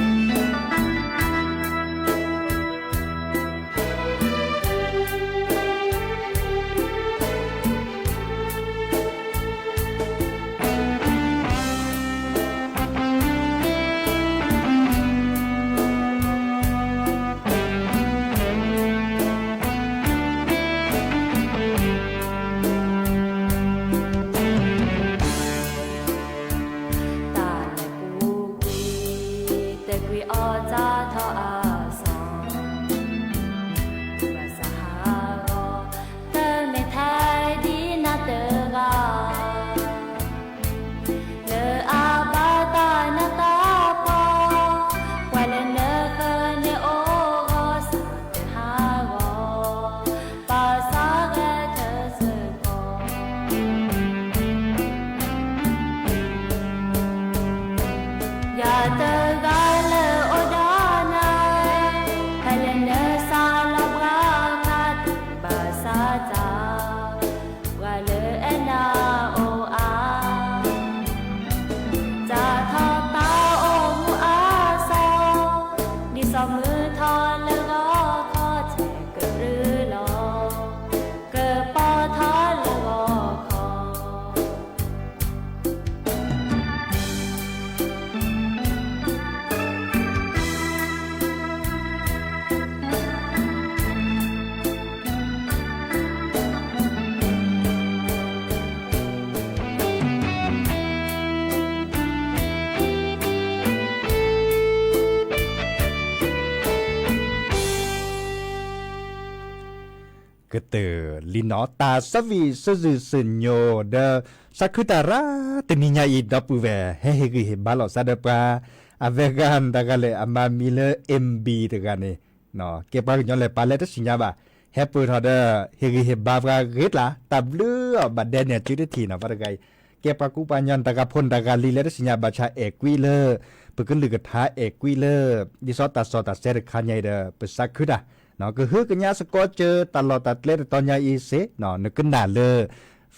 ယၤတဂၤလၢအိၣ်ဒီးနၤ, ဖဲလၢနစးလီၤပှၤခါ ဘၣ်ဆါတၢ်, ပှၤလၢအနၢ်အိၣ်အါ, တၢ်ထီၣ်တၢ်အိၣ်မူအါစီ, ဒ်စီၤမုၢ်ထီၣ်လၢဂီၤခီထဲကရၢလီၤ, ကပီၤထီၣ်လၢဂီၤခီ ကတၢၢ်လံနီၤ တၢ်ဆၢဝံၣ်ဆၢဇုာ်ဆၢညိးဒီး သးခုတၢ်ရၣ် တနံၤညါအံၤ ဒီပုၢ်ဝဲၢ် ဟဲဟ့ၣ်ဂံၢ်ဟ့ၣ်ဘါလိာ်သးဒီးပှၤ အဝဲဂၤတဂၤလၢအမၤမံၤလၢ MB တဂၤန့ၣ် ကဲပှၤကညီလဲၤပာ်လဲၣ်တသ့ၣ်ညါဘၣ် ဟဲပၢၢ်ထီၣ်ဒီး ဟ့ၣ်ဂံၢ်ဟ့ၣ်ဘါပှၤဂ့ၤကျါ တၢ်ဘျုးအီၤဘၣ်ဒဲးန့ၣ် စုတထံၣ်နီၤ ပှၤတဂၤအံၤ ကဲပှၤကူပှၤကညီ နတဂၤဖိနတဂၤလံၤလၢတသ့ၣ်ညါဘၣ်ဆၣ် အဲၣ်ကွံလၢ ပကလုၢ်ကထါအဲၣ်ကွံလၢ ဒ်သိးတၢ်စီၣ်တၢ်ဆဲးတခါညါအံၤဒီး ပသးခုတၢ် ကဟုကညးစ့ၢ်ကီးစၢၤ တၢ်လီၢ်တၢ်ကျဲတတီၤညါအံၤစ့ၢ် နကနၣ်လၢ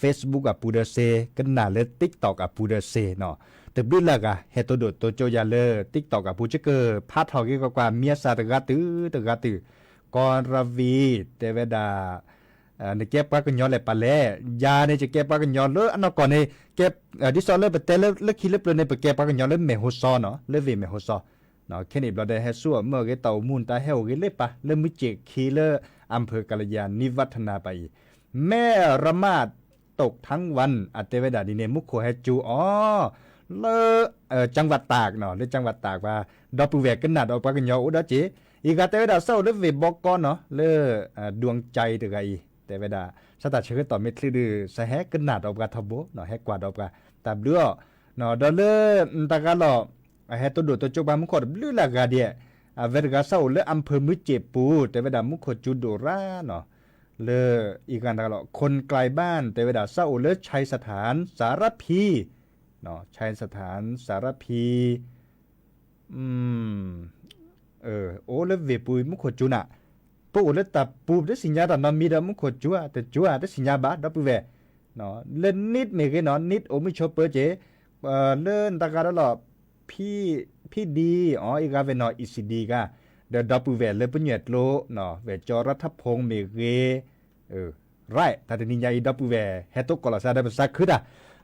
Facebook အပူၤဒီးစ့ၢ် ကနၣ်လၢ TikTok အပူၤဒီးစ့ၢ်နီၤ တဘျုးလၢ်ဂၤ ဟဲတိၢ်ဒိၣ်တိၢ်ကၠိယၤလၢ TikTok အပူၤ ယကဖးထီၣ်က့ၤကွၢ်ကွၢ် မံအသးတဂၤတုၤတဂၤတုၤ ကီၢ်ရၤဝံၤ တဲဝဲဒၣ် နကဲပှၤကညီလဲၤပာ်လဲၣ် ယၤန့ၣ် ယကဲပှၤကညီလၢအနီၢ်ကီၢ်န့ၣ် ကဲ ဒ်သိးလၢပတဲလၢခံလၢပျၢၤန့ၣ် ပကဲပှၤကညီလၢမဲၢ်ဟိစီနီၤ လၢဝ့ၢ်မဲၢ်ဟိစီ ခဲန့ၣ်ဘျီဒီး ဟဲဆူအီၣ်မုၢ်အဂ့ၤ တၢ်အိၣ်မူနတၢ်ဟဲအိၣ်ဂ့ၤလၢပၢ် လၢမုၢ်စ့ၣ်ခံလၢ အၣ်ဖၢၣ်ကလယၤ နံၣ်ဝးထနၢ်ပၢ်အံၤ မဲၢ်ရမၢ် တိၣ်ထၢဝၣ် အတဲဝဲဒၣ်ဒ်န့ၣ် မူခိၣ်ဟဲကၠူအီၤ လၢ ကၠၢဝးတၢ်နီၤ လၢကၠၢဝးတၢ်ပှၤ ဒီပုၢ်ဝဲၢ်ကနၣ်ဒီးပှၤကညီအိၣ်ဒီးက့ၢ် အံၤဂၤတဲဝဲဒၣ် စးအိၣ်လၢဝ့ၢ်ဘီကီနီၤ လၢ ဒွန်ကၠံတဂၤအံၤ တဲဝဲဒၣ် စးတၢ်ဆၢကတီၢ်မ့ၢ်ချုးဒုး စးဟဲကနၣ်ဒီးပှၤထီဘိနီၤ ဟဲကွၢ်ဒီးပှၤ တၢ်ဘျုးအီၤ ဒီးလၢ တဂၤလီၤ အဟဲတိၢ်ဒိၣ်တိၢ်ကၠိပှၤမူခိၣ်တဘျုးလၢ်ဂၤဒဲး အဝဲတဂၤစးအိၣ်လၢအၣ်ဖၢၣ်မုၢ်စ့ၣ်ပူၤ တဲဝဲဒၣ်မူခိၣ်ကၠူဒိၣ်ရၣ်နီၤ လၢ အံၤဂၤတဂၤလီၤ คนไกลบ้าน တဲဝဲဒၣ် စးအိၣ်လၢ ชัยสถานสารภี ชัยสถานสารภี အိၣ်လၢဝ့ၢ်ပူၤမူခိၣ်ကၠူနၤ ပအိၣ်လၢတၢ်ပူၤ ပတသ့ၣ်ညါတၢ်နီတမံၤဒီး မူခိၣ်ကၠူဧါ တကၠူဧါ တသ့ၣ်ညါဘၣ် ဒီပုၢ်ဝဲၢ် လၢနံၣ်မ့ၢ်ဂ့ၤနီၤ နံၣ်အိၣ်မုာ်ဆိးပၢၤက့ၢ် လၢနတဂၤဒီးလီၤ ဖံဒံ အံၤဂၤဝဲနီၤ အံၣ်စံၣ်ဒံဂၤ ဒီးဒီပုၢ်ဝဲၢ်လၢပညွဲၣ်ကျိ ဝဲၢ်ကၠီရၢ်ထၢၣ်ဖိမ့ၢ်ဂ့ၤ ရၢ် တၢ်တနံၤညါအံၤ ဒီပုၢ်ဝဲၢ် ဟဲတိကိးလီၤသးဒီးပသးခုတၢ်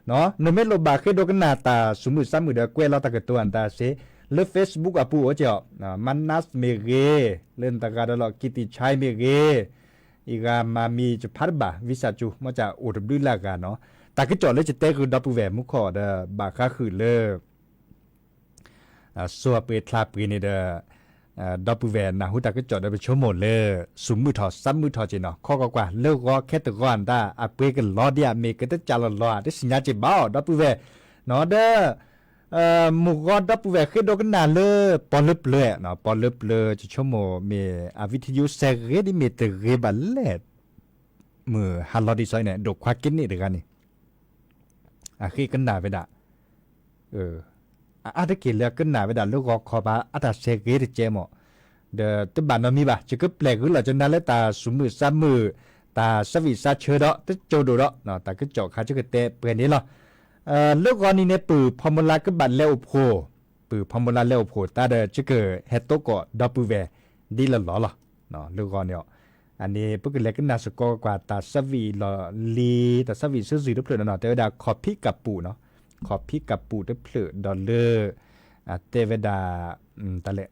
နမ့ၢ်လိၣ်ဘၣ်ဃ့ဒိကနၣ်တၢ် စူၤမုၢ်သးမုၢ်ဒီးကွဲးလီၤတၢ်ကတိၤအတၢ်စ့ၢ် လၢ Facebook အပူၤအိၣ်က့ၢ်အီၤ မနၢ်မ့ၢ်ဂ့ၤ လၢနတဂၤဒီးလီၤ ကံၣ်တံၣ်ဆဲမ့ၢ်ဂ့ၤ အံၤဂၤမၤမံၤယဖးတဘၣ် ဝံသးစူၤ မ့ၢ်စ့ၢ်အိၣ်တဘျုးလၢ်ဂၤနီၤ တၢ်ကစီၣ်လၢယတဲဃုာ်ဒီပုၢ်ဝဲၢ်မူခိၣ်ဒီး ဘၣ်ဃးဃုာ်လၢ စိၤပှ့ၤချါပှ့ၤန့ၣ်ဒီး ဒီပုၢ်ဝဲၢ်နၢ်ဟူတၢ်ကစီၣ်ဒီးပဆိကမိၣ်လၢ စူၤမုၢ်ထီၣ်သးမုၢ်ထီၣ်က့ၢ်နီၤ ခီကွၢ်ကွၢ် လၢဂီၤခဲတဂီၤအတၢ် အပှ့ၤကလီဒံးဧါ မ့ၢ်ကတကးလီၤလီၤဧါ တသ့ၣ်ညါက့ၢ်ဘၣ်အီၤ ဒီပုၢ်ဝဲၢ် ဒီး မုၢ်ဂီၤဒီပုၢ်ဝဲၢ်ဃ့ဒိကနၣ်လၢ ပီၣ်လၢပျၢၤ ပီၣ်လၢပျၢၤ ယဆိကမိၣ်မ့ၢ် အဝံထယိစဲးဂ့ၤဒ်မ့ၢ်တဂ့ၤဘၣ်လဲၣ် မုၢ်ဟါလီၤဒ်သိးအံၤန့ၣ် ဒိၣ်ခွါက့န့ၣ်တဂၤန့ၣ် အဃ့ကနၣ်ဝဲဒၣ် အအါတက့ၢ်လၢအကနၣ်ဝဲဒၣ်လၢဂီၤခီဘၣ် အတၢ်ဆဲးဂ့ၤတကဲမး ဒီးတဘၣ်နီတမံၤဘၣ် ယကပျဲၢ်ဂုာ်လီၤကနၤလၢတၢ်စူၤမုၢ်သးမုၢ် တၢ်သးဝံၣ်သးဆၢဒီး တကၠိဒိၣ်ဒီး တၢ်ကစီၣ်ခါယကတဲပှဲၤန့ၣ်လီၤ. လၢဂီၤနံၤန့ၣ် ပုၢ်ဖီမူလါကဘၣ်လဲၤအိၣ်ဖှိၣ် ပုၢ်ဖီမူလါလဲၤအိၣ်ဖှိၣ်တၢ်ဒီး ယကဟဲတိကိးဒီပုၢ်ဝဲၢ် ဒ်လၢလီၢ်လီၤ. လၢဂီၤန့ၣ်အီၤ အန့ၣ် ပကလဲၤကနၣ်စ့ၢ်ကီးကွၢ် တၢ်သးဝံၣ်လီၢ်လံၤ တၢ်သးဝံၣ်ဆၢဇုာ်တဖျၢၣ်န့ၣ်နီၤ တဲဝဲဒၣ် ခီၣ်ဖံးကးပူၤနီၤ ခီၣ်ဖံးကးပူၤတဖျၢၣ်ဒီးလၢ တဲဝဲဒၣ် တၢ်လဲၣ်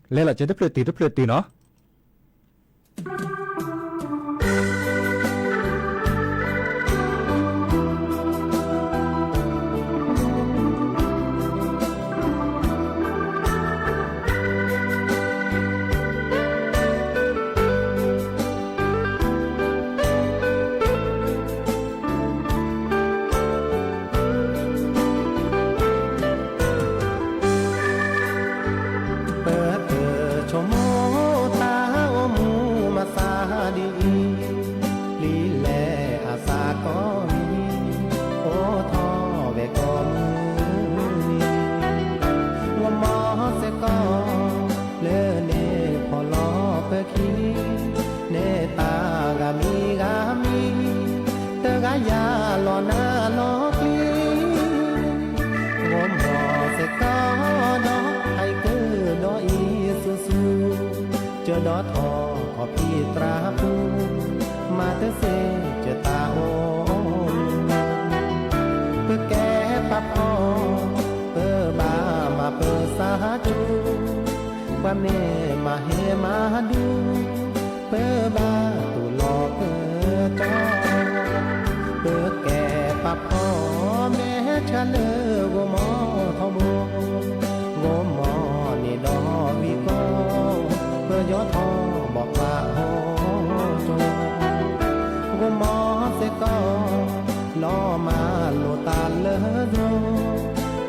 လဲၤလီၤကၢတဖျၢၣ်တုၤတဖျၢၣ်တုၤနီၤ ပဆိကမိၣ် သရၣ်ပူၤ, မၤတစ့ၢ်ကၢတၢ်အိၣ်မူ, ပကဲပှၤဖှီၣ်, ပဘၣ်မၤပသးစူၤ, ပှၤမ့ၢ်မၤဟ့ၣ်မၤဒူ, ပဘၣ်တူၢ်လိာ်ကတီၢ်, ပကဲပှၤဖှီၣ်မဲာ်ဆှးလၢဂိၢ်မီၢ်ထီဘိ ဂိၢ်မီၢ်န့ၣ်ဒီးဝံၤကီၢ်, ပယီၤထီၣ်ဘီၣ်ပာ်ဟီၣ်ကၠိ, ဂိၢ်မီၢ်စ့ၢ်ကီး လီၤမၢ်လိာ်သးလၢသိ,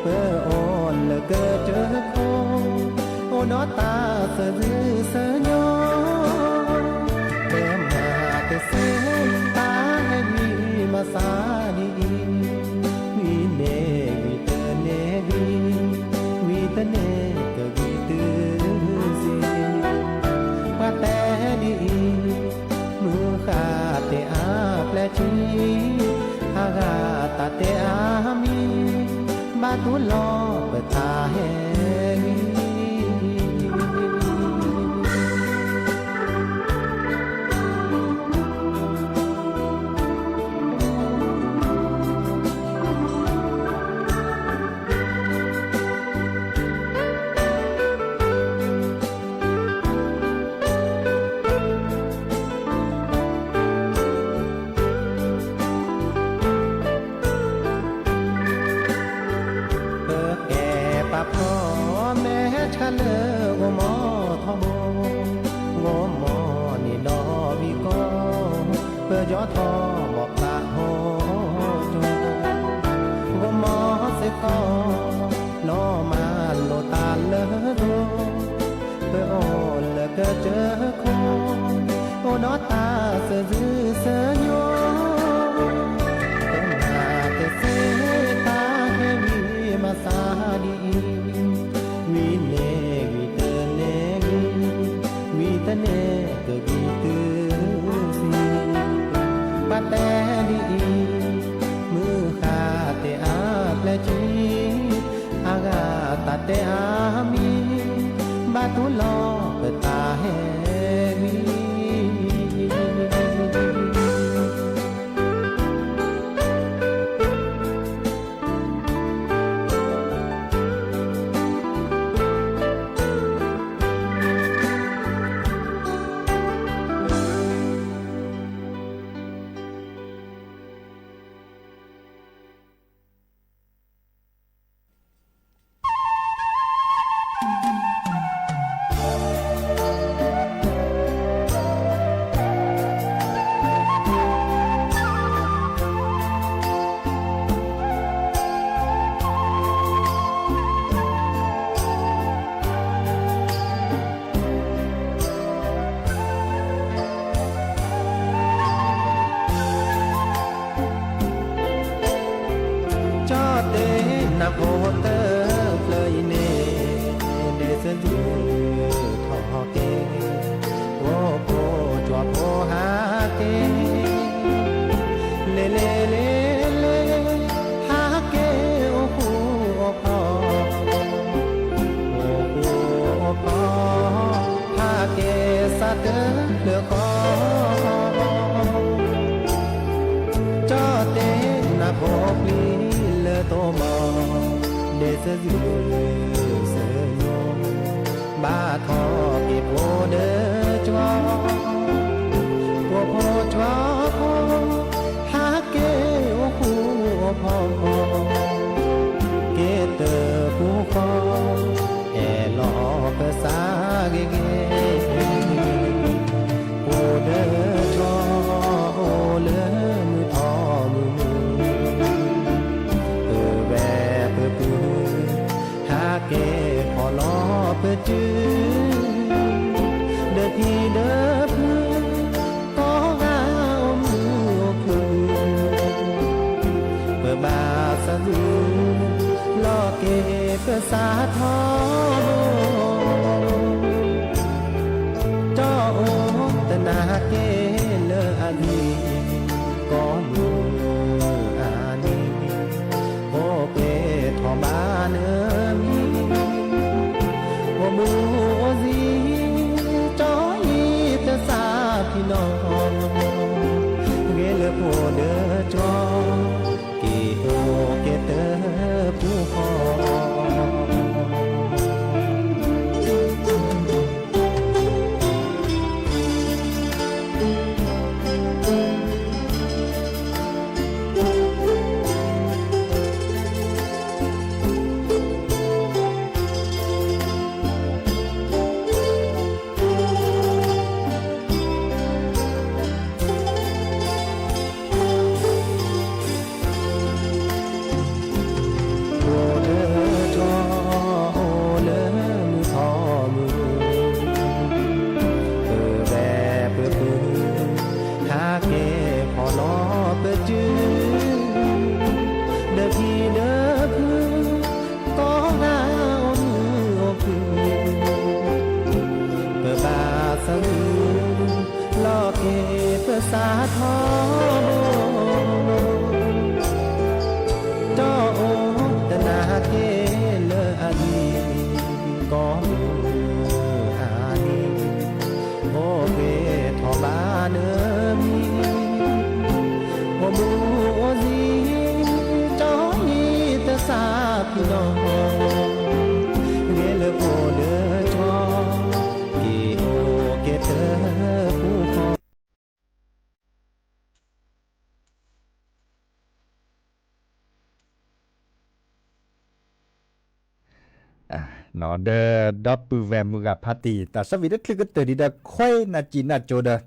ပအိၣ်လၢကစၢၢ်ခိၣ်, အိၣ်ဒီးတၢ်သးစၢ်ဆၢညီ, ပမၤတစ့ၢ် တၢ်ဟဲဝံမၤသးဒ်အံၤ, ဝံန့ၣ်ဝံတန့ၢ်ဝံ, ဝံတန့ၢ်ကဝံတုၤဆံ, ပှၤတဲဒ်အံၤ, မုၢ်ဃၢ်တဲအါပျဲၢ်ထံ, အဂၤတၢ်တဲအါမံၤ, ဘၣ်တူၢ်လိာ်ပတၢ်ဟဲဝံ ပကဲပှၤဖှီၣ်မဲာ်ဆှးလၢဂိၢ်မီၢ်ထီဘိ, ဂိၢ်မီၢ်န့ၣ်ဒီးဝံၤကီၢ်, ပယီၤထီၣ်ဘီၣ်ပာ်ဟီၣ်ကၠိ, ဂိၢ်မီၢ်စ့ၢ်ကီး လီၤမၢ်လိာ်သးလၢသိ, ပအိၣ်လၢကစၢၢ်ခိၣ်, အိၣ်ဒီးတၢ်သးစၢ်ဆၢညီ, ပမၤတစ့ၢ် တၢ်ဟဲဝံမၤသးဒ်အံၤ, ဝံန့ၣ်ဝံတန့ၢ်ဝံ, ဝံတန့ၢ်ကဝံတုၤဆံ, ပှၤတဲဒ်အံၤ, မုၢ်ဃၢ်တဲအါပျဲၢ်ထံ, အဂၤတၢ်တဲအါမံၤ, ဘၣ်တူၢ်လိာ်ပတၢ်ဟဲဝံ. ကၠီၣ်တဲနၢ်ဖိတဖျၢၣ်အံၤန့ၣ်, ဒ့ၣ်စၢ်ယုၢ်ထီၣ်က့ၤ, အိၣ်ဖိကၠီဖိဟးက့ၤ, လဲၤလဲၤလဲၤလဲၤ, ဟးက့ၤအိၣ်ဃူအိၣ်ဖိး, အိၣ်ဃူအိၣ်ဖိး, ဟးက့ၤစးတၢ်လၢဃီ ကၠီၣ်တဲနၢ်ဖိပျံၤလၢတိၢ်မီၢ်, ဒ့ၣ်စၢ်ယုၢ်စၢ်ညိ, ဘၣ်ထီၣ်က့ၤဖိဒီးကၠီ, ဖိဖိကၠီဖိ, ဟးက့ၤအိၣ်ဃူအိၣ်ဖိး, က့ၤတၢ်ပူၤဃီ, အဲၣ်လီၤပသးဂ့ၤဂ့ၤ ဖိဒီးကၠီ, အိၣ်လၢမုၢ်ထီၣ်မုၢ်မုၢ်, ပဝဲပပုၢ်, ဟးက့ၤဖီၣ်လီၤပစု, ဒီးဖံဒီးဖု, ကိးဂၤအိၣ်မုာ်အိၣ်ခုၣ်, ပဘၣ်သးဒုး, လီၤက့ၤပသးထီဘိ ကၠီၣ်အိၣ်တနၢ်က့ၤလၢအဂ့ၤ, ကိးမုၢ်အါန့ၣ်, အိၣ်ပှဲၤထီၣ်ဘၣ်နမံၤ, အိၣ်မုာ်အိၣ်စံ, ကၠီၣ်အံၤတသး စးထီၣ်ဘိ တီၢ်အိၣ်တနၤက့လၢအလံၤကီၢ်မုၢ်အါန့ၣ်, အိၣ်ဂ့ၤထီၣ်ဘၣ်နမံၤ, အိၣ်မူအိၣ်ဂ့ၤ တီၢ်အံၤတစးဖံးနီၣ်, ဂ့ၤလၢပှၤဒၢထီၣ် က့ၤအိၣ်က့ၤတၢ်ပူၤဃီ ဒီးဒီပုၢ်ဝဲၢ်မုၢ်ဂၤဖးတံၢ် တၢ်ဆၢဝံၤလၢချုးကတၢၢ်ဒံးဒီး ခွဲးနၢ်စံၣ်နၢ်ကၠိဒီး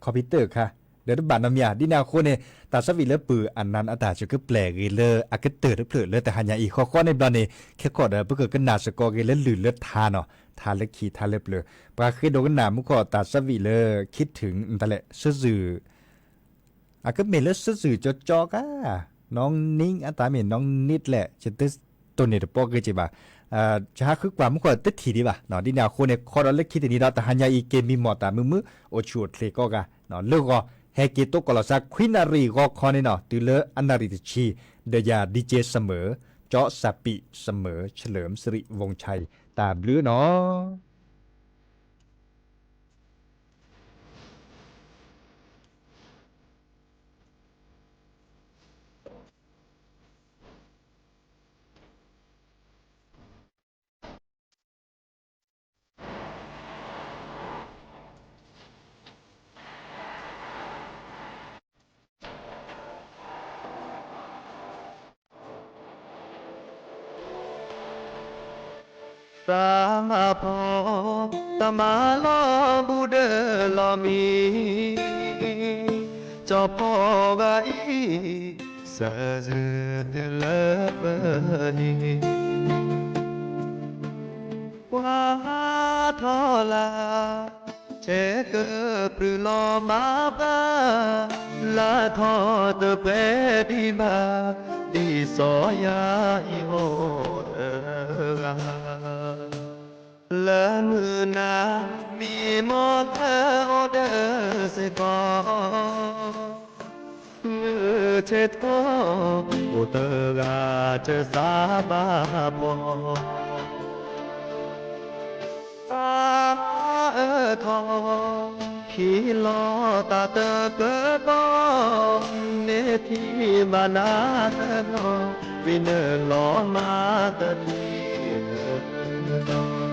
computer အခါ ဒီးတဘၣ်နီတမံၤဧါ ဒ်န့ၣ်အဃိန့ၣ် တၢ်ဆၢဝံၤလၢပုၢ်အနၢ်အတၢ် စၢကပျဲၢ်ဂ့ၤလၢအကတၢၢ်တဖျၢၣ်လၢတဟါညါအံၤ ဃီဃီန့ၣ်ဘျီန့ၣ် ခဲကီၢ်ဒီး ပကကနၣ်စ့ၢ်ကီးဂ့ၤလၢလုၢ်လၢထါနီၤ ထါလၢခံထါလၢပျၢၤ ပှၤဃ့ဒိကနၣ်မူခိၣ်တၢ်ဆၢဝံၤလၢ ခံထုး တၢ်လဲၣ် စၢစုၣ် အကမ့ၢ်လၢစၢစုၣ်ကၠီကၠီကါ, နီၢ်နံၣ်အတၢ်မ့ၢ်နီၢ်နံၣ်လဲၣ် ယတတိၢ်န့ၢ်တပီၢ်ဂ့ၤက့ၤဘၣ်, ယဟးဃုကွၢ်မူခိၣ်တထံၣ်ဒံးဘၣ်, ဒ်န့ၣ်အဃိန့ၣ် ခီဒီးလၢခံတနံၤဒီး တဟါညါအံၤ က့ၤမံမီၢ်တၢ်မုာ်မုာ် အိၣ်ဆူၣ်အိၣ်ချ့ကိးဂၤ, လၢဂီၤ ဟဲက့ၤတိကိးလီၤစါ ခွံနၣ်ရံၣ်ဂီၤခီန့ၣ်နီၤ တုၤလၢအနၣ်ရံၣ်တဆံ, ဒီးယၤ DJ စမၢၢ်, ကၠီစးပံး စမၢၢ် เฉลิมสิริวงศ์ชัย တၢ်ဘျုးနီၤ. သးမၤဖီ တၢ်မၤလီၤဘူးဒီးလီၤမံ, ကၠီဖီဂၤအံၤ စၢစုၣ်တုၤလၢပှၤန့ၣ် ကွၢ်ထီၣ်လၢ် ဆဲးကပြုၢ်လီၤမၤဘၣ်, လၢထီၣ်တပှဲၤဒံးဘၣ်, ဒ်စီၤယၤအံၤအိၣ်တဂၤ, လၢမုၢ်နၤ မံမီၢ်သၢအိၣ်ဒီးစ့ၢ်ကီး မုၢ်ဆ့ၣ်ထီၣ် အိၣ်တဂၤတစးဘၣ်ဘီ, သးအၢထီၣ် ဟံးလီၤတၢ်တကၢဘီ, မ့ၢ်ထံၣ်ဘၣ်နၤတနီၤ ဝံၤနုာ်လီၤမၤတနံၤ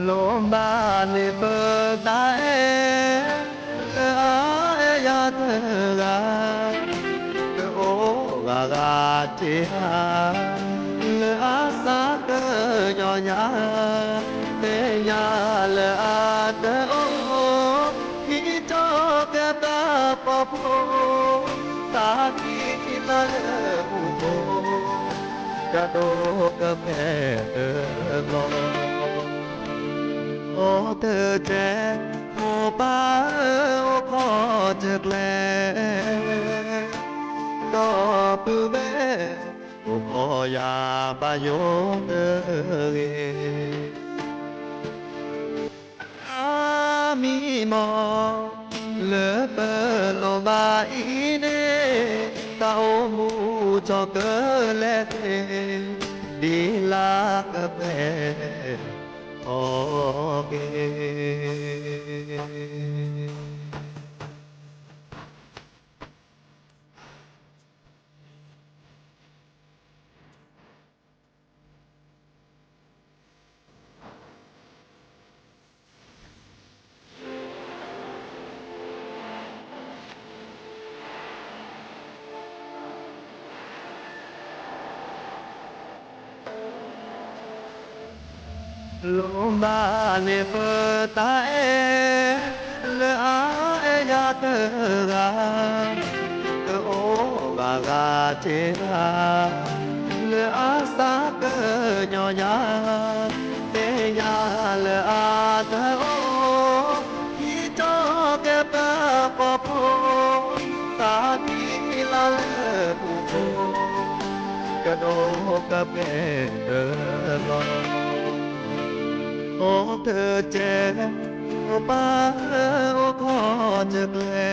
လိၣ်ဘၣ်န့ၢ်ပသးအဲၣ် လၢအအဲၣ်ယၤတဂၤ, ကအိၣ်ဂၤဂၤတ့ၢ်ဧါ, လၢအစးကညီၤညါ, သ့ၣ်ညါလၢအတအိၣ်, ဟံးထီၣ်ကဲဘၣ်ပှၤဖိ, သးကံၢ်လၢလၢပူၤဖိ ကဒိးကပဲာ်အၢလီၤ. အိၣ်တကဲး မိၢ်ပၢ်ဧၢ အိၣ်ခိးတကျဲး, ဒီပုၢ်ဝဲၢ် အိၣ်ခိးယၤဘၣ်ယိၣ်တဂ့ၤ. အမံမီၢ် လၢပလိၣ်ဘၣ်အံၤန့ၣ် တၢ်အိၣ်မူထီၣ်ကလဲာ်သ့ၣ် ဒ်လၢကပဲာ်ထီၣ်က့ၤလိၣ်ဘၣ်န့ၢ်ပသးအဲၣ် လၢအအဲၣ်ယၤတဂၤ, တအိၣ်ဘၣ်ဂၤတ့ၢ်ဘၣ် လၢအစးကညီၤညါ, သ့ၣ်ညါလၢအတအိၣ် ဟံးထီၣ်ကဲဘၣ်ပှၤဖိ, သးကံၢ်လၢလၢပူၤဖိ ကဒိးကပဲာ်အၢလီၤ. အိၣ်တကဲး အိၣ်ပၢ်အိၣ်ခီၣ်တကျဲ,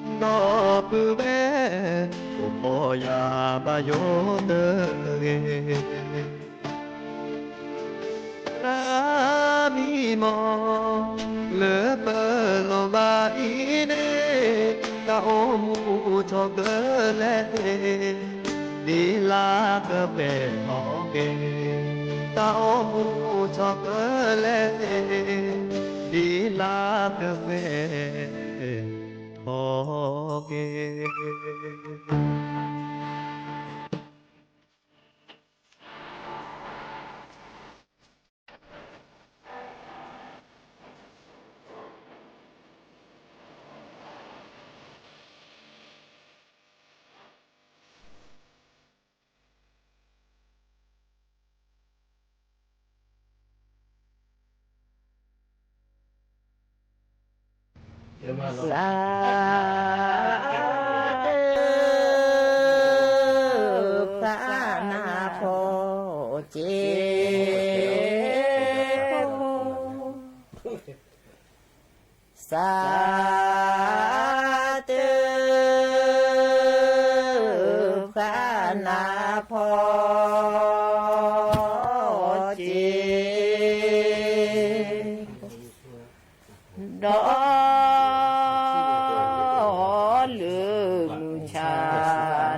ဒီပုၢ်ဝဲၢ် အိၣ်ခိးယၤဘၣ်ယိၣ်တဂ့ၤ. တၢ်မံမီၢ် လၢပလိၣ်ဘၣ်အံၤန့ၣ်, တၢ်အိၣ်မူထီၣ်ကလဲာ်န့ၣ် ဒ်လၢကပှဲၤထီၣ်က့ၤ, တၢ်အိၣ်မူထီၣ်ကလဲာ်န့ၣ် ဒ်လၢကပှဲၤထီၣ်က့ၤ. စး ပှၤနၢ်ဖီက့ၤ စး တ ပှၤနၢ်ဖီက့ၤ ဒီး လၢမုၢ်ဆါ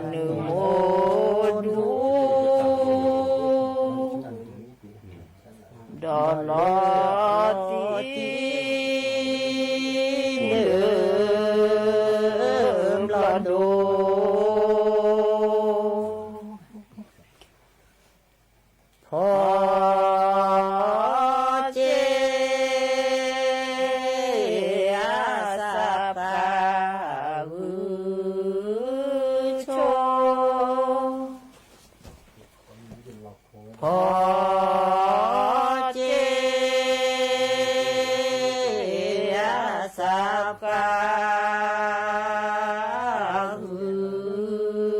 နၢၤမိၢ်ဒူ ဒီးလီၤတံၢ် လၢ ဘျီၣ်ဒိ ဖီ က့ၤ အစးပှၤ ဂုၢ်ဆိ ဖီ က့ၤ အစးပှၤ ဂုၢ်ဆိ ဒီး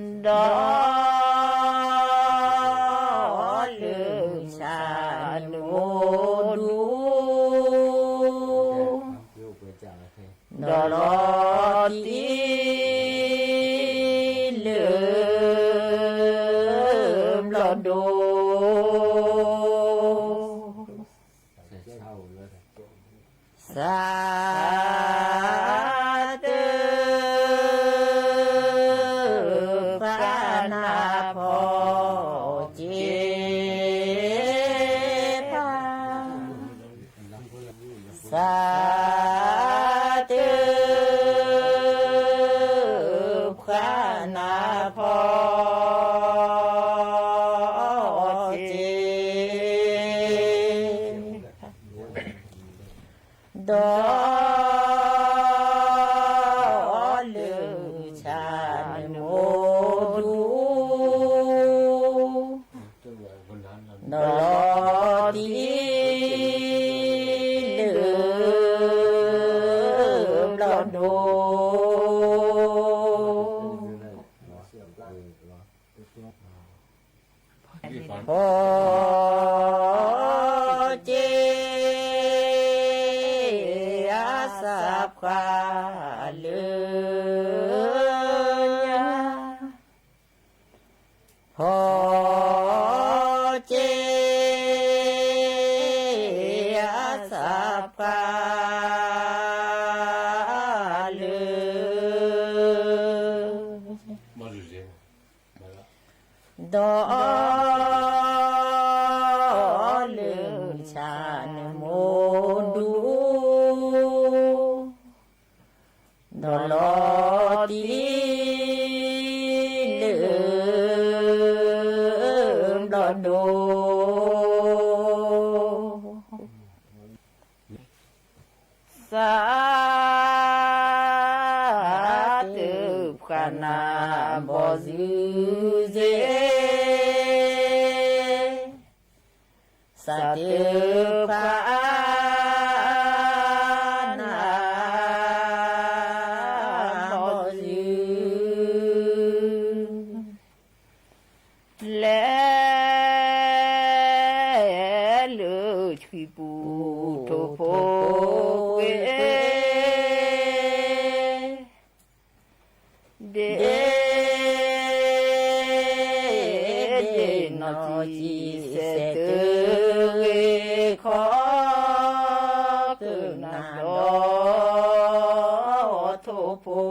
လၢမုၢ်ဆါနၢၤမိၢ်ဒူ ဒီးလီၤတံၢ် လၢ ဘျီၣ်ဒိ စး တ ပှၤနၢ်ဖီက့ၤ ဖီ စး တ ပှၤနၢ်ဖီက့ၤ ဒီး လၢမုၢ်ဆါနၢၤမိၢ်ဒူ ဒီးလီၤတံၢ် လၢ ဘျီၣ်ဒိ ဖီ က့ၤ အစးပှၤ လၢညါ ဖီ က့ၤ အစးပှၤ လၢ ဒီး လၢမုၢ်ဆါနၢၤမိၢ်ဒူ ဒီးလီၤတံၢ် လၢ ဘျီၣ်ဒိ စး တ ပှၤနၢ်ဘီၣ်စုစ့ၢ် စး တ ပှၤ နၢ်ဘီၣ်စု လဲၤ ဒ့ ဒ့ နီၢ်ကံၣ်စဲးတုၤဂ့ၤခီ ကနၣ်ဒီးထိၣ်ဖိ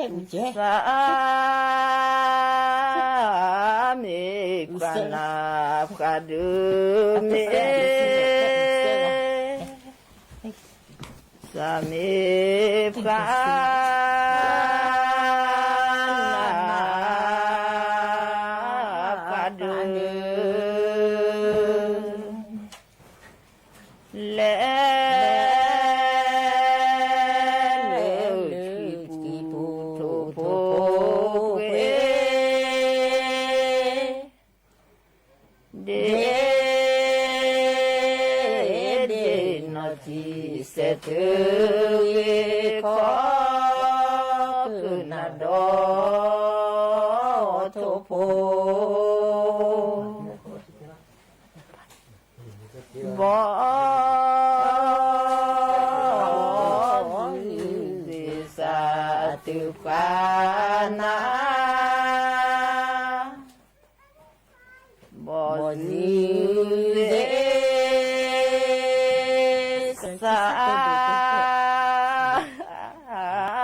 စၢ မ့ၢ်ပှၤနၢ်ပှၤဒုးမ့ၢ် စၢ မ့ၢ်ပှၤနၢ်ပှၤဒုး လဲၤ လဲၤ လၢထံပူၤထိၣ်ဖိ ဒ့ ဒ့ နီၢ်ကံၣ်စဲးတုၤဂ့ၤခီ ကနၣ်ဒီးထိၣ်ဖိ ဘီ ဘီ စၢ် တုၤပှၤနၢ် ဘီ စၢ်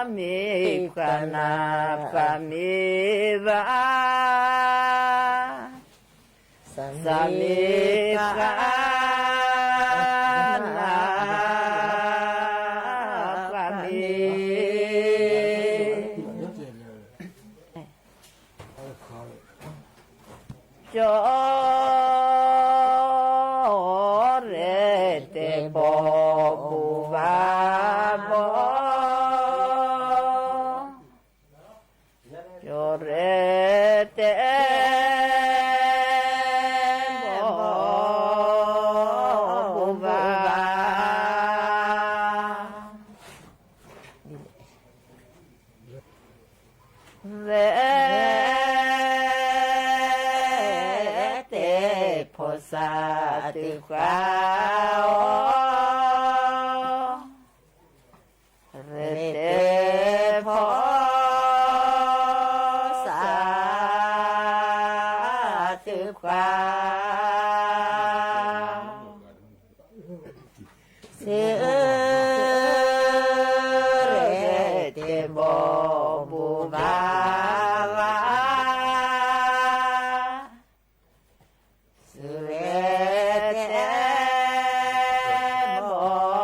မ့ၢ်ပှၤနၢ်ပှၤမ့ၢ်ဘၣ် စၢ် မ့ၢ်ပှၤနၢ်ပှၤမ့ၢ် ကၠီ ရဲၣ်တဲာ်ဘီ ဘိးဘၣ်ဘီ ကၠီ ရဲၣ်တဲာ်ဘီ ဘိးဘၣ်ဘၣ် ရဲၣ်တဲာ်ဖီ စၢ် တုၤပှၤအီၤ ရဲၣ်တဲာ်ဖီ စၢ် တုၤပှၤ စၢ ရဲၣ်တဲာ်ဘီ ဘိးဘၣ်ဘၣ် စၢ ရဲၣ်တဲာ်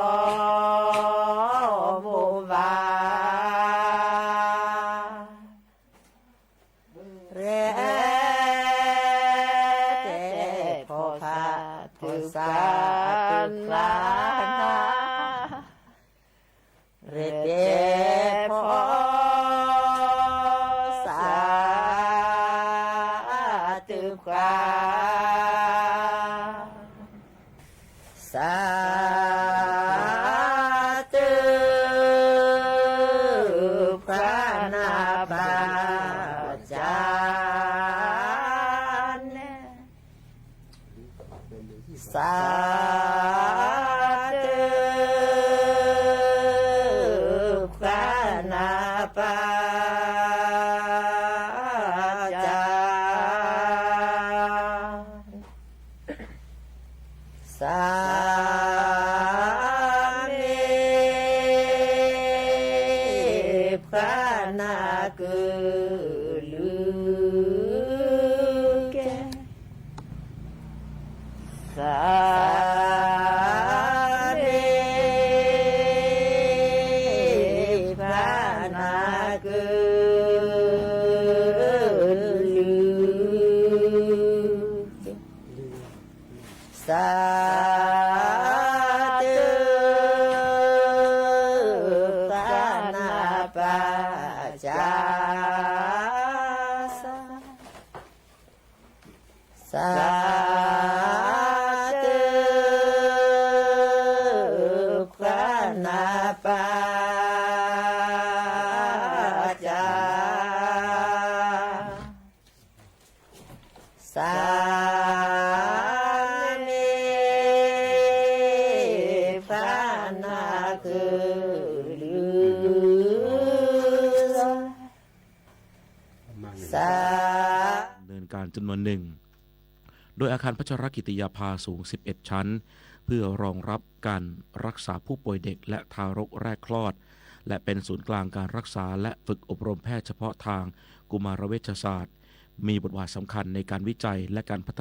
ဘီ ဘိးဘၣ် ရဲၣ်တဲာ်ဖီ ဖီ စၢ် တုၤပှၤနၢ် ရဲၣ်တဲာ်ဖီ စၢ် တုၤပှၤ စၢ် တုၤပှၤနၢ်ပၢၢ် စၢ် န့ၣ် စၢ် တုၤပှၤနၢ်ပၢၢ် စၢ် စၢ် မ့ၢ်ပှၤနၢ်ကလုၢ်ကဲ စၢ် မ့ၢ်ပှၤနၢ်ကလုၢ် စၢ် တုၤ ပှၤနၢ်ပၢၢ် စၢ် စၢ် တုၤ ပှၤနၢ်ပၢၢ် စၢ် စၢ် မ့ၢ်ပှၤနၢ်ကလုၢ် จำนวนหนึ่ง โดยอาคารพัชรกิติยาภาสูง สิบเอ็ด ชั้น เพื่อรองรับการรักษาผู้ป่วยเด็กและทารกแรกคลอด และเป็นศูนย์กลางการรักษาและฝึกอบรมแพทย์เฉพาะทางกุมารเวชศาสตร์ มีบทบาทสำคัญในการวิจัยและการพัฒ